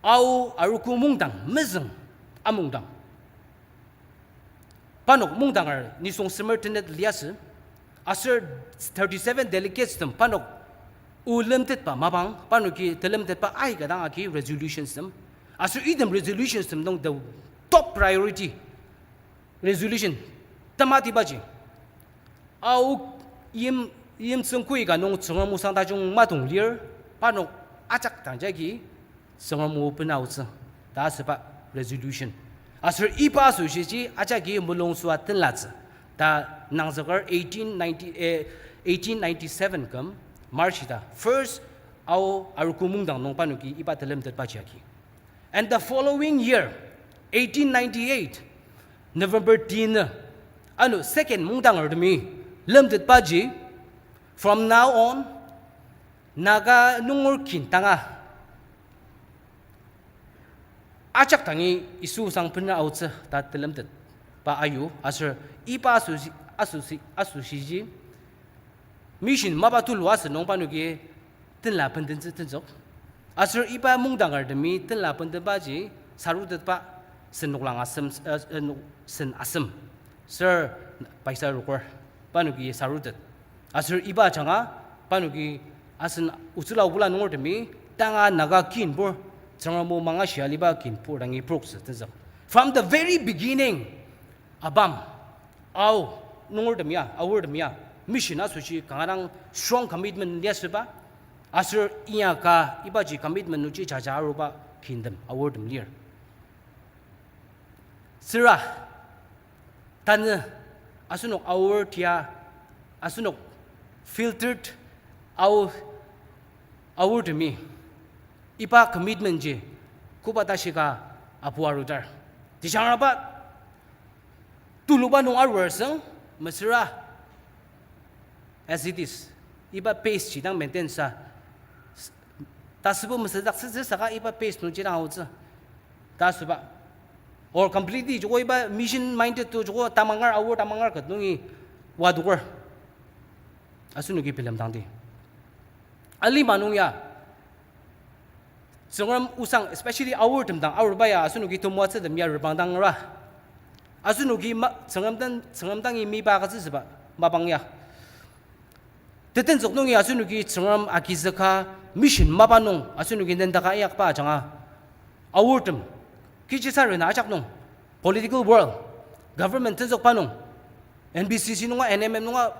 Ao arogo mungdang, mezüng amungdang, parnok mungdanger nisung semer tenet liasü, aser thirty-seven delegates tem parnok o lemtetba mapang, parnoki telemtetba aika dang agi resolutions tem, aser item resolutions tem nung the top priority resolution tematibaji, Ao yim, yimtsüng koika nung Tsüngrem osang tajung matong lir, parnok ajak dang jagi Tsüngrem o benaotsü ta asüba resolution. Aser iba asoshiji ajaki mulung süa tenlatsü ta nangzüker eighteen ninety, eh, eighteen ninety-seven küm March ita first Ao arogo mungdang nung parnoki iba telemtetbaji agi. And the following year, eighteen ninety-eight, November teni, ano second mungdangertemi lemtetbaji, from now on, Naga nunger kin tanga ajak dangi Yisu sang bener aotsü ta telemtet. Pa ayu, aser iba asoshi, asoshi, asoshiji mission mapa tulu asü nung parnoki tenla bendentsü tenzük. Aser iba mungdangertemi tenla bendenbaji sarutetba sen noklang asem, eh, eh, no-, sen asem. Ser paisa roker. Parnoki sarutet. Aser iba ajanga, parnoki asen otsüla obula nungertemi, tanga Naga kinbur, Tsüngrem o mangashia aliba kinbur dangi proktsü tenzük. From the very beginning, abam, ao, nungertem ya, aortem ya, mission asoshi kanga dang strong commitment liasüba, aser inyaka ibaji commitment nungji jaja aruba kintem, aortem lir. Süra, tanü, asenok aor tia, asenok filtered ao, aortemi, iba commitment ji, koba tashi ka apu arudar. Tejangraba, tuluba nung arur asüng, mesüra, as it is, iba pace ji dang maintain sa, tasübo mesüdaktsütsü saka iba pace nungji dang aotsü. Ta asüba. Or completely joko iba mission minded to joko tamangar aor tamangar ket nungi wadoker. Asenoki bilemdangdi. Alima nung ya, Tsüngrem osang, especially aortem dang aruba ya, asenoki temoatsütem ya reprangdangra. Asenoki ma-, Tsüngrem dang, Tsüngrem dangi miba agütsütsüba mapang ya. Tetenzük nungi asenoki Tsüngrem agizüka mission mapa nung asenoki nendaka inyakba ajanga aortem, kechisa rena ajak nung, political world, government tenzükba nung, N B C C nunga, N M M nunga,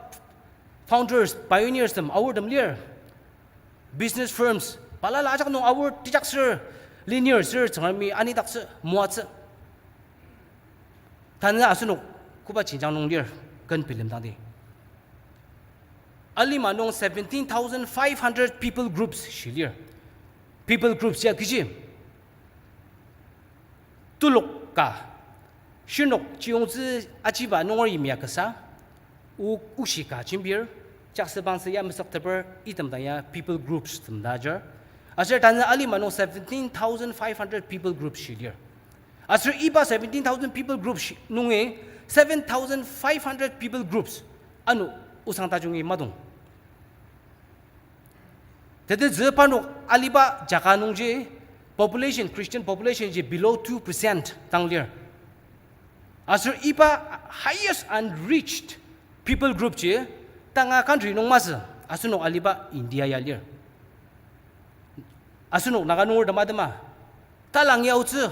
founders, pioneers tem aortem lir, business firms, balala ajak nung aor tejaksür, lenir sür Tsüngremi anidaktsü, moatsü. Tanü asenok koba jenjang nung lir, ken bilemdangdi. Alima nung seventeen thousand five hundred people groups shi lir. People groups ya kechi? Telok ka, shirnok chiyongtsü achiba nunger yimya kasa, o, oshi ka jembir, jaksü bangtsü ya mesükteper item dang ya people groups tem ta ajar. Aser tanü alima nung seventeen thousand five hundred people groups shi lir. Aser iba seventeen thousand people groups shi-, nungi seven thousand five hundred people groups ano osang tajungi madong. Tetezü parnok aliba jaka nungji population, Christian population ji below two percent dang lir. Aser iba highest unreached people group ji tanga country nung masü, asenok aliba India ya lir. Asenok Naga nunger tema tema, talang yaotsü,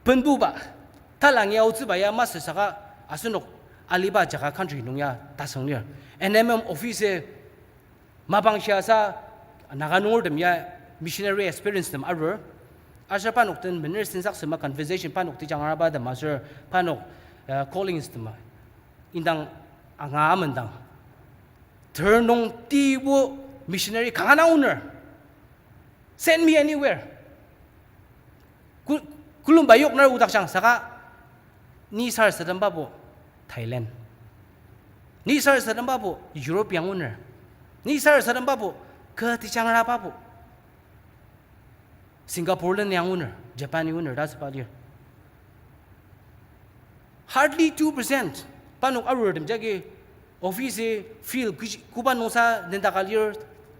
penbuba, talang yaotsüba ya masü saka asenok aliba jaka country nung ya tasüng lir. N M M office mapang shiasa Naga nungertem ya missionary experience tem arur. Aser parnok den mener sensaksema conversation parnok tejangraba tem aser parnok, uh, callings tema indang anga amendang. Ter nung tibo missionary kanga dang aoner. Send me anywhere. Ku-, külumba yok nar odakjang saka ni sarasadembabo Thailand. Ni sarasadembabo Europe yang aoner. Ni sarasadembabo kü tejangrababo Singapore len yang aoner, Japan aoner ta asüba lir. Hardly two percent. Parnok arurtem jagi office, field, kuji-, koba nungsa nendaka lir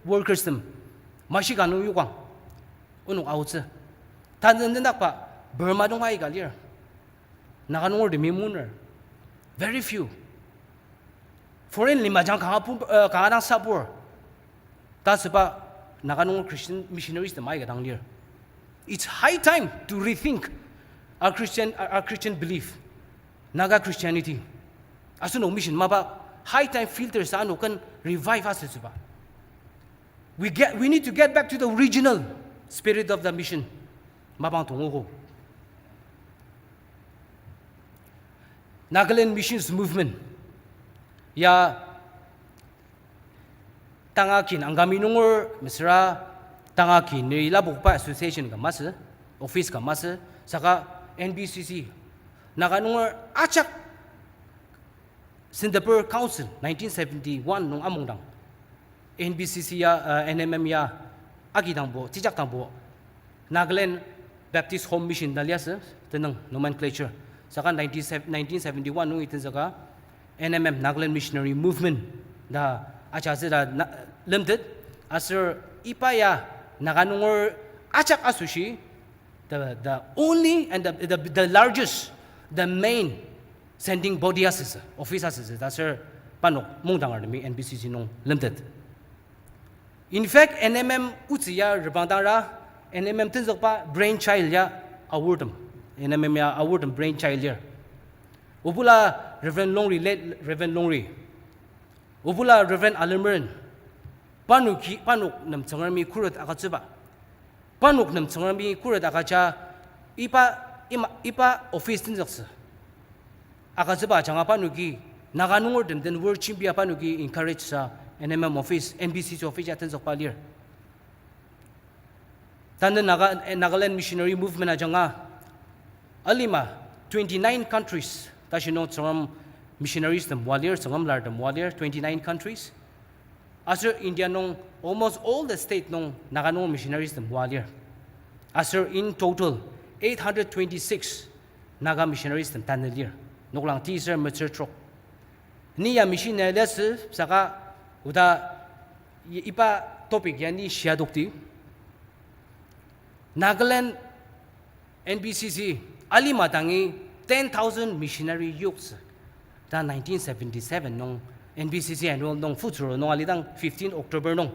workers tem. Mashi ka nung yokang. Onok aotsü. Tanü nendakba Burma nung aika lir. Naga nungertemi aoner. Very few. Foreign limajang kanga pu-, uh, kanga dang sabur ta asüba Naga nunger Christian missionaries tem aika dang lir. It's high time to rethink our Christian, our, our Christian belief, Naga Christianity. Asenok mission mapa high time filters ano ken revive asütsüba. We get, we need to get back to the original spirit of the mission. Mapang tongogo. Nagaland Missions Movement ya tanga kin Angami nunger mesüra tanga kin neri lapokba association ka masü, office ka masü, saka N B C C, Naga nunger ajak Senteper Council nineteen seventy-one nung amungdang, N B C C ya, uh, N M M ya, agidangbo, tijakdangbo, Nagaland Baptist Home Mission ta liasü, tenüng nomenclature. Saka nineteen, nineteen seventy-one nungi tenzüka N M M, Nagaland Missionary Movement ta ajatsü ta na-, lemtet. Aser iba ya Naga nunger ajak asoshi, the, the only and the, the, the largest, the main sending body asütsü, office asütsü, ta aser parnok mungdangertemi N B C C nung lemtet. In fact, N M M otsü ya reprangdangra, N M M tenzükba brainchild ya Aortem. N M M ya Aortem brainchild lir. Obula Reverend Longri, late Reverend Longri. Obula Reverend Alemeren. Parnoki, parnok nem Tsüngremi khuret agütsüba. Parnok nem Tsüngremi khuret agüja iba, ima, iba office tenzüktsü agütsüba ajanga parnoki Naga nungertem den word jembia parnoki encourage sa N M M office, N B C C office ya tenzükba lir. Tanü Naga, eh, Nagaland Missionary Movement ajanga alima twenty-nine countries tashi nung Tsüngrem missionaries tem oa lir, Tsüngrem lartem oa lir, twenty-nine countries. Aser India nung almost all the state nung Naga nung missionaries tem oa lir. Aser in total eight hundred twenty-six Naga missionaries tem tanü lir. Noklang tiser metsür trok. Ni ya mission ya liasü saka oda i-, iba topic ya ni shia dokti. Nagaland N B C C alima dangi ten thousand missionary yoktsü ta nineteen seventy-seven nung N B C C annual nung futsüro nung alidang fifteen October nung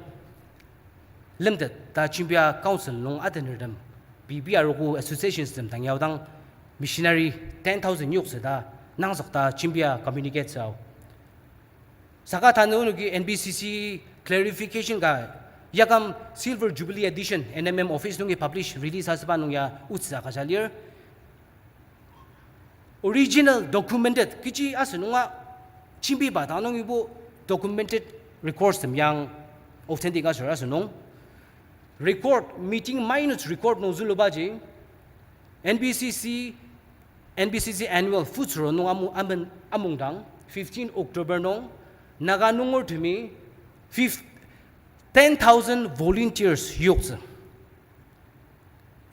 lemtet ta jembia council nung atenertem, pei pei arogo associations tem dang yaodang missionary ten thousand yoktsü ta nangzük ta jembia communicate ao. Saka tanü onoki N B C C clarification ka yakam Silver Jubilee Edition N M M office nungi publish release asüba nung ya otsü agüja lir. Original documented, kechi asünunga jembiba ta nungibo documented records tem yang authentic asür asünung. Record, meeting minutes record nung zülubaji, N B C C, N B C C annual futsüro nung amu-, amen-, amungdang, fifteen October nung, Naga nungertemi fif-, ten thousand volunteers yoktsü.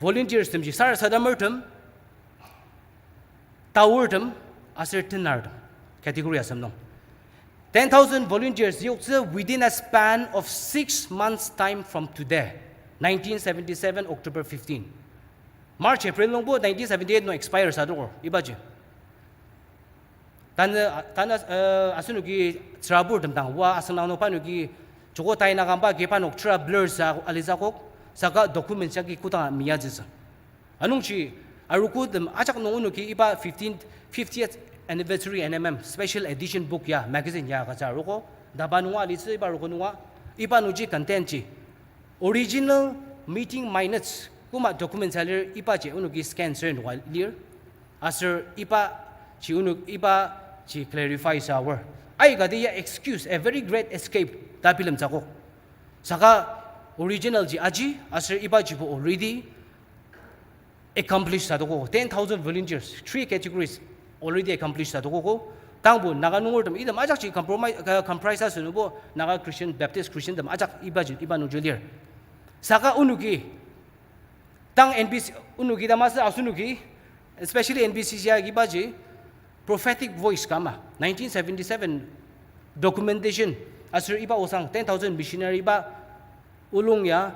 Volunteers temji sarasademertem, taoertem, aser tenartem, category asem nung. Ten thousand volunteers yoktsü within a span of six months' time from today, nineteen seventy-seven October fifteen. March, April nungbo nineteen seventy-eight nung expire sa adoker, ibaji. Tanü, tanü, eh, asenoki tsüraburtem dang oa asüngdang nung parnoki joko tai nakamba ki parnok tera blur sa alitsü akok, saka documents yagi kodanga meyazütsü. Anungji arogotem ajak nung onoki iba fifteen, fiftieth anniversary N M M special edition book ya, magazine ya agütsü aroko, DABA nunga alitsü iba aroko nunga, iba nungji content ji original meeting minutes koma documents alir ibaji onoki scan ser nunga lir. Aser ibaji onok ibaji clarify sa aor. Aikati ya excuse, a very great escape ta bilemtsü akok. Saka original ji aji, aser ibajibo already accomplish sa adokogo. Ten thousand volunteers, three categories already accomplish sa adokogo. Tangbo Naga nungertem item ajakji compromise, uh, comprise asünungbo Naga Christian, Baptist Christian tem ajak ibaji, iba nungji lir. Saka onoki tang N B C, onoki ta masü asenoki, especially N B C C ya ibaji prophetic voice ka ama, nineteen seventy-seven documentation aser iba osang ten thousand missionary iba olung ya,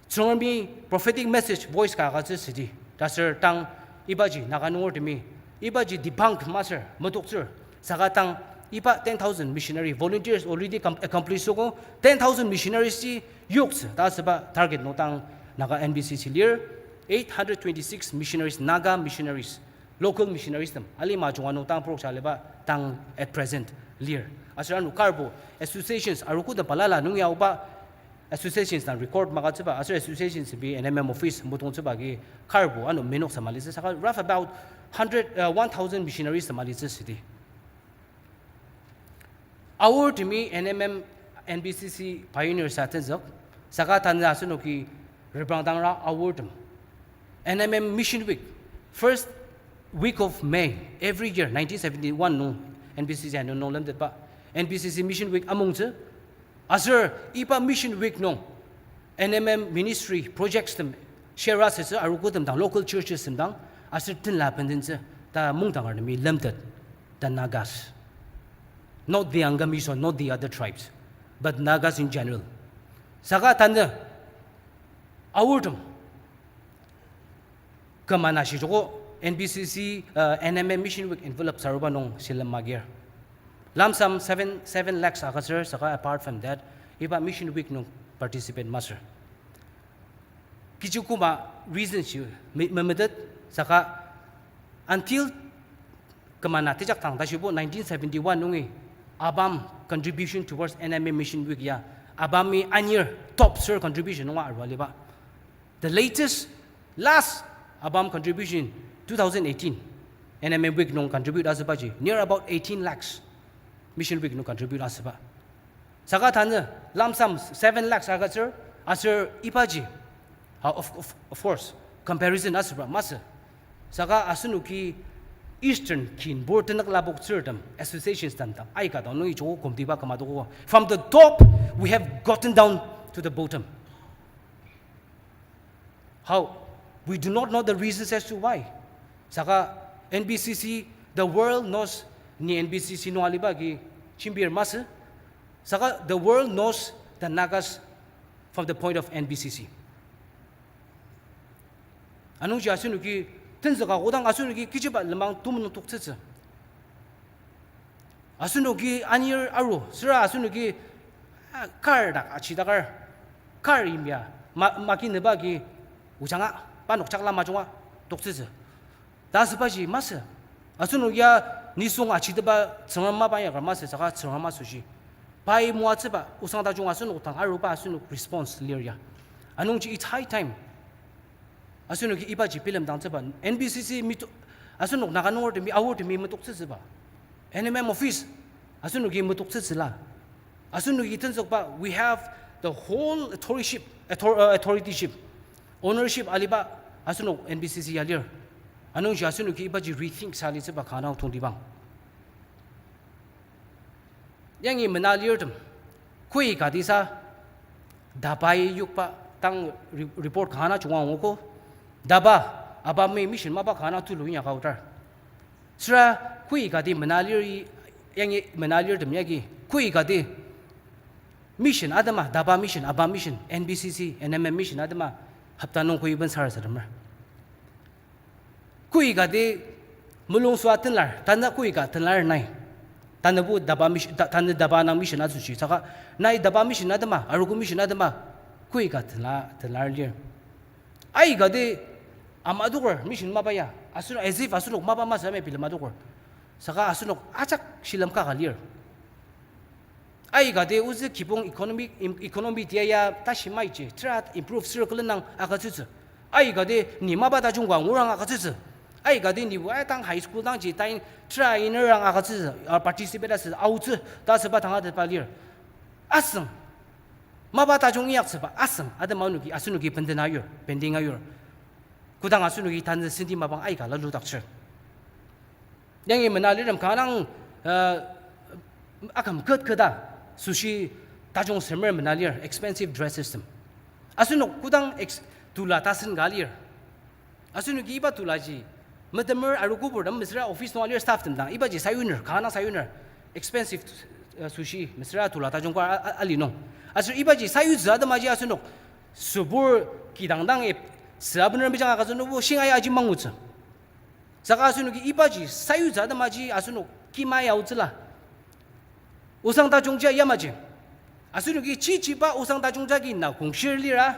Tsüngremi prophetic message voice ka agütsü südi. Taser tang ibaji Naga nungertemi ibaji debunk masür, metoktsür. Saka tang iba ten thousand missionary volunteers already com-, accomplish süogo, ten thousand missionaries ji yoktsü ta asüba target nung tang Naga N B C C lir, eight hundred twenty-six missionaries, Naga missionaries, local missionaries tem alima junga nung tang purok aliba tang at present lir. Aser ano karbo associations arogo ta balala nung yaoba associations na record magütsüba, aser associations bi N M M office motongtsüba agi karbo ano menoksü malitsü, saka rough about hundred, uh, one thousand missionaries ta malitsü südi. Aortemi N M M, N B C C pioneers atenzük, saka tanü asenoki reprangdangra aortem N M M Mission Week, first week of May, every year, nineteen seventy-one nung, N B C C anü nung lemtetba, N B C C Mission Week amungtsü, aser iba Mission Week nung, N M M ministry projects tem share asütsü arogotem dang, local churches tem dang, aser tenla bendentsü, ta mungdangertemi lemtet, the Nagas. Not the Angamis or not the other tribes, but Nagas in general. Saka tanü aortem kümana shijoko N B C C, uh, N M M Mission Week envelope saruba nung shilem magir. Lump sum seven, seven lakhs agütsür, saka apart from that, iba Mission Week nung participate masür. Kechi koma reason shi me-, memetet, saka until kümana tejak tang tashibo nineteen seventy-one nungi ABAM contribution towards N M M Mission Week ya, ABAM-i anir top sür contribution nunga arua aliba. The latest, last ABAM contribution, two thousand eighteen, N M M Week nung contribute asübaji, near about eighteen lakhs Mission Week nung contribute asüba. Saka tanü lump sum seven lakhs agütsür, aser ibaji, ah, of, of, of course, comparison asüba masü. Saka asenoki Eastern kinbur tenük lapoktsürtem, associations tem dang aika dang nungi joko kümtiba küma adokogo. From the top, we have gotten down to the bottom. How? We do not know the reasons as to why. Saka N B C C, the world knows, ni N B C C nung aliba agi chimbir masü. Saka the world knows the Nagas from the point of N B C C. Anungji asenoki tenzüka kodang asenoki kechiba lenmang temenung toktsütsü. Asenoki anir aru, süra asenoki, ah, kar dak achidakar, kar yimya, ma-, makinüba agi ojanga, parnok jakla majunga toktsütsü ta asübaji masü. Asenok ya nisung achiteba Tsüngrem mapa inyaker masü, saka Tsüngrem asoshi pai moatsüba osang tajung asenok dang aruba asenok response lir ya. Anungji it's high time asenoki ibaji bilemdangtsüba, N B C C meto-, asenok Naga nungertemi, aortemi metoktsütsüba, N M M office asenoki metoktsütsüla. Asenoki tenzükba, we have the whole authorship, author-, uh, authorityship, ownership aliba asenok N B C C ya lir. Anungji asenoki ibaji rethink sa litsüba kanga tongtibang. Yangi mena lirtem, kü kati sa, DABA-i yokba tang re-, report kanga junga anguogo, DABA, ABAM-i mission mapa kanga tulu inyaka aodar. Süra kü kati mena lir, yangi mena lirtem yagi, kü kati mission atema, DABA mission, ABAM mission, N B C C, N M M mission atema, hopta nung kü iben sarasademer. Kü kati mulung süa tenlar, tanü kü ka tenlar nai. Tanübo DABA mission, ta-, tanü DABA nung mission asoshi, saka nai DABA mission atema, arogo mission atema, kü ka tenla, tenlar lir. Aikati ama adoker mission mapa ya, asenok as if asenok mapa masü ame bilem adoker. Saka asenok ajak shilem kaka lir. Aikati ozü kibong economic, im-, economy tia ya tashi maiji, tera improve sür külen nung agütsütsü. Aikati ni mapa tajung ka ngurang agütsütsü. Aikati nibo aitang high school dangji tain tera inerang agütsütsü, ah, participate asü aotsü ta asüba tangatetba lir. Asüng, mapa tajung inyaktsüba asüng atema onoki, asenoki benden ayur, bending ayur. Kodang asenoki tanü senti mapang aika laludaktsür. Yangi mena lirtem kanga, uh, aküm ket keta, asoshi tajung semer mena lir, expensive dresses tem. Asenok kodang ex-, tula tasen ka lir, asenoki iba tulaji metemer, arogo purtem mesüra office nung alir staff tem dang ibaji sayuner, kanga sayuner, expensive, uh, asoshi mesüra tula tajung ka a-, a-, ali nung. Aser ibaji sayutsü atemaji asenok sübur kidang dang ip, süa bener mejanga ka asenokbo shingai aji mangutsü. Saka asenoki ibaji sayutsü atemaji asenok kimai aotsüla. Osang tajungja yamaji, asenoki chichiba osang tajungja agi na kongshir lira,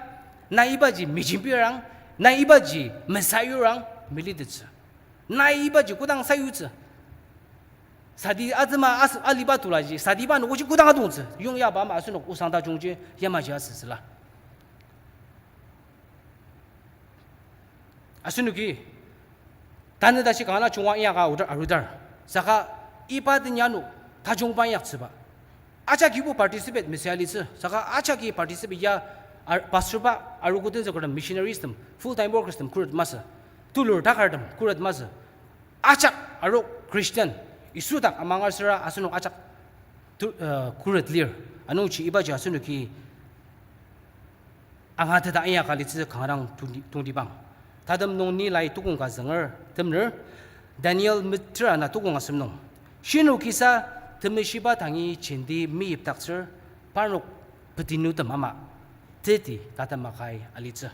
na ibaji mejimbirang, na ibaji mesayurang melitettsü. Na ibaji kodang sayutsü, sadi atema as-, aliba tulaji sadiba nokoji kodang adongtsü yongyaba ama asenok osang tajungji yamaji asütsüla. Asenoki tanü tashi kanga junga inyaka aodar, arudar. Saka iba tenya ano tajungba inyaktsüba ajakibo participate mesüa litsü. Saka ajaki participate ya, ar-, pastorba, arogo tenzükertem, missionaries tem, full time workers tem khuret masü, tulur takartem khuret masü. Ajak aro Christian, Yisu dak amangar süra asenok ajak tu-, uh, khuret lir. Anungji ibaji asenoki angateta inyaka litsü kanga dang tongti-, tongtibang. Tatem nung ni lai tukong ka zünger temner, Daniel meter ana tukong asem nung. Shinu kisa temeshiba tangi jenti meyipdaktsür, parnok petinutem ama, teti tatem makai alitsü.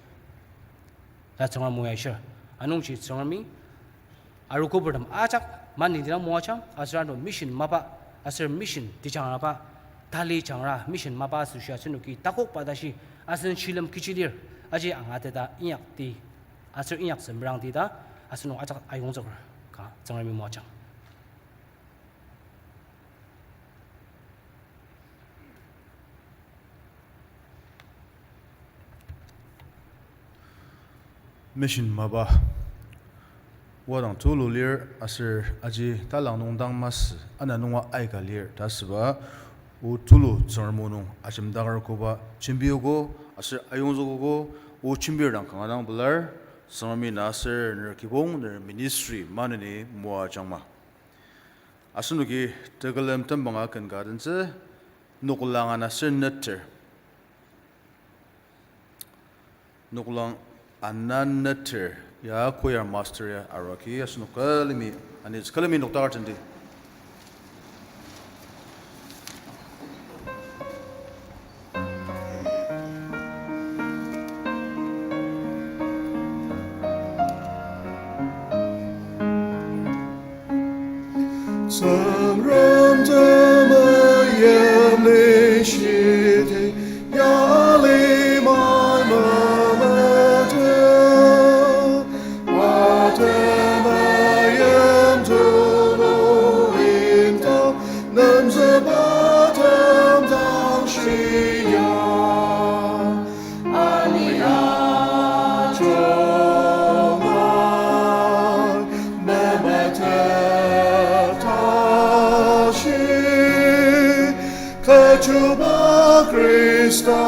Ta Tsüngrem moaishir. Anungji Tsüngremi arogobertem ajak maneni dang moajang, aser ano mission mapa, aser mission tejangraba, tali jangra mission mapa asoshi asenoki takokba tashi, asen shilem kechi lir, aji angateta inyakti, aser inyaktsü merangti ta, asenok ajak ayongzüker ka Tsüngremi moajang. Mission mapa. Wadang tulu lir aser aji talang nung dang masü ana nunga aika lir ta asüba, o tulu Tsüngrem o nung ajemdaker koba jembiogo aser ayongzükogo, o jembir dang kanga dang pelar. Tsüngremi na aser ner kibong ner ministry maneni moajangma. Asenoki tekülem tembanga ken ka tentsü, noklang ana ser neter. Noklang ana neter, ya choir master ya arua ki asenok külemi, ani külemi nokdaker tendi. Tsüngrem temeim lishiti, ya lima mamete. Watemeim tulu indang, nemzüba temdang shia. Ani ajunga memetet tashi, kechiba Khrista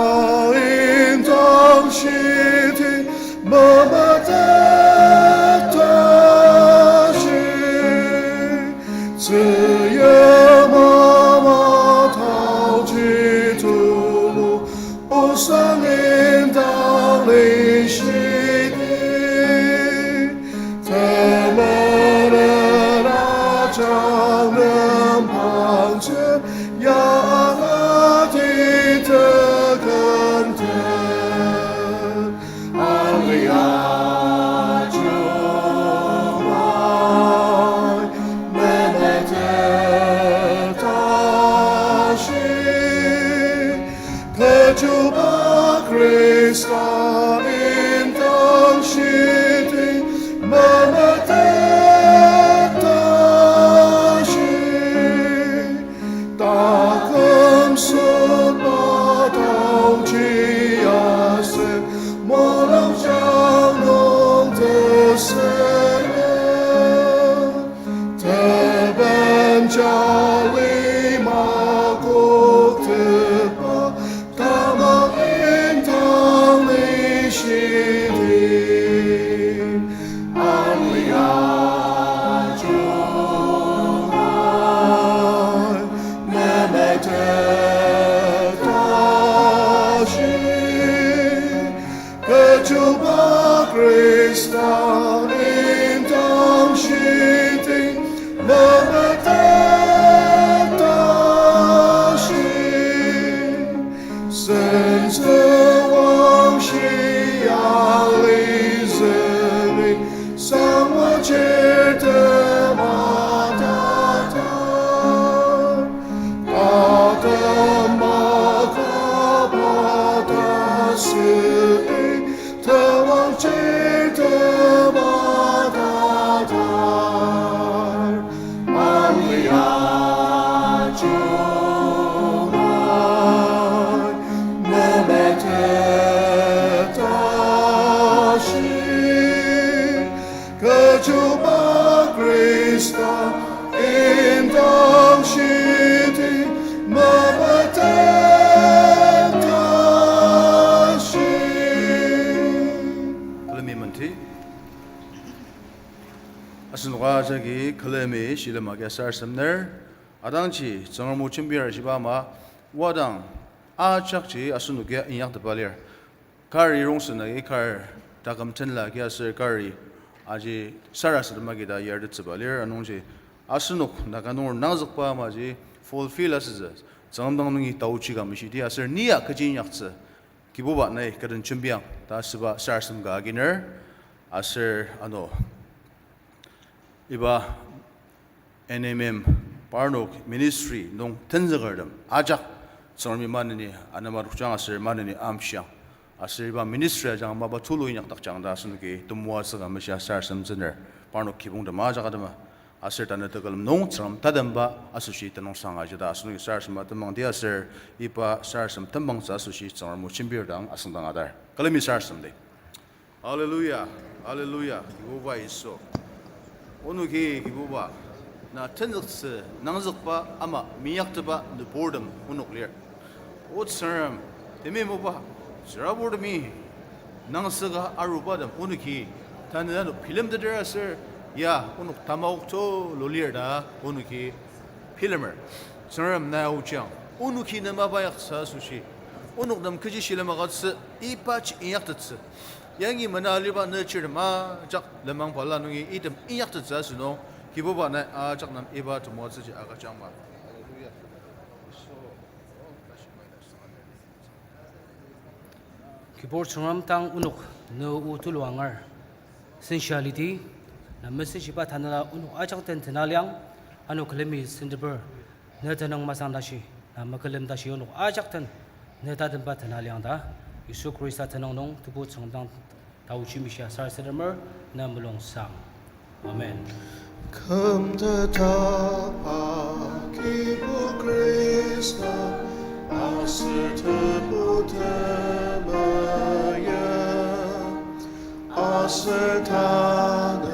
indang shiti memetet tashi. Tzüyim ama taoji tulu, osang indang lishiti. Temenen ajak nem pangtsü, ya angati tekümtet. Ani ajunga memetet tashi, kechiba Khrista indang shiti memetet tashi. Taküm sotba taoji aser, mulungjang nung tesüra. Teben ja lima koktetba, tamang indang lishiti. Ani ajunga memetet tashi, kechiba Khrista indang shiti memetet tashi. Sentsü wangshi alitsü ni, sangwa chirtem atata. Tatem makaba ta süi, tewang chirtem atata. Ani ajunga memetet tashi, kechiba Khrista indang shiti memetet tashi. Külemi menti. Asenoka jagi külemi shilem agi asar semner. Adangji Tsüngrem o jembir ashiba ama, wadang ajakji asenoki inyaktepa lir. Kari rongsen agi kar taküm tenla agi aser kari aji sarasadem agi ta yartettsüba lir anungji asenok Naga nunger nangzükba amaji fulfill asütsü, Tsüngrem dang nungi taochi ka meshidi aser ni ya kechi inyaktsü, Kibuba nai kü den jembiang ta asüba sarasadem ka aginer, aser ano iba N M M parnok ministry nung tenzükertem ajak Tsüngremi maneni anema tokjang aser maneni amshiang. Aser iba ministry ajanga mapa tulu inyakdakjang ta asenoki temoatsü ka meshia sarasadem tsüner parnok kibongtem ajak atema. Aser tanü tekülem nung Tsüngrem tatemba asoshi tenüngsang ajida asenoki sarasadem atembangdi aser iba sarasadem tembangtsü asoshi Tsüngrem o jembir dang asüngdang atar. Külemi sarasademdi. Hallelujah, hallelujah, Kibuba Yisu. Onoki Kibuba, na tenzüktsü nangzükba ama minyaktepa nüburtem onok lir. O Tsüngrem, temeim oba, tsüraburtemi, nangsüka arubatem onoki tanü ano bilemteter aser, ya onok tamaok tulu lir ta onoki bilemer. Tsüngrem na aochiang, onoki ne mapa inyaktsü asoshi onok nem kechi shilem agütsü, ibaji inyaktettsü. Yangi mena aliba ne chirtem ajak lenmang balala nungi item inyaktettsü asünung, Kibuba nai ajak nem iba temoatsüji agüjangma. Kibur Tsüngrem, tang onok ne o tulu angar sensa lidi, na mesenshiba tanela onok ajak den tena liang, ano külemi senteper ne tenüng masang tashi, na mekülem tashi onok ajak den ne tatemba tena liang ta, Yisu Khrista tenüng nung Tebu Tsüngrem dang taochi meshia sarasademer, na mulung sang. Amen. Kümtetba Kibu Khrista, aser Tebu temaya, aser tanü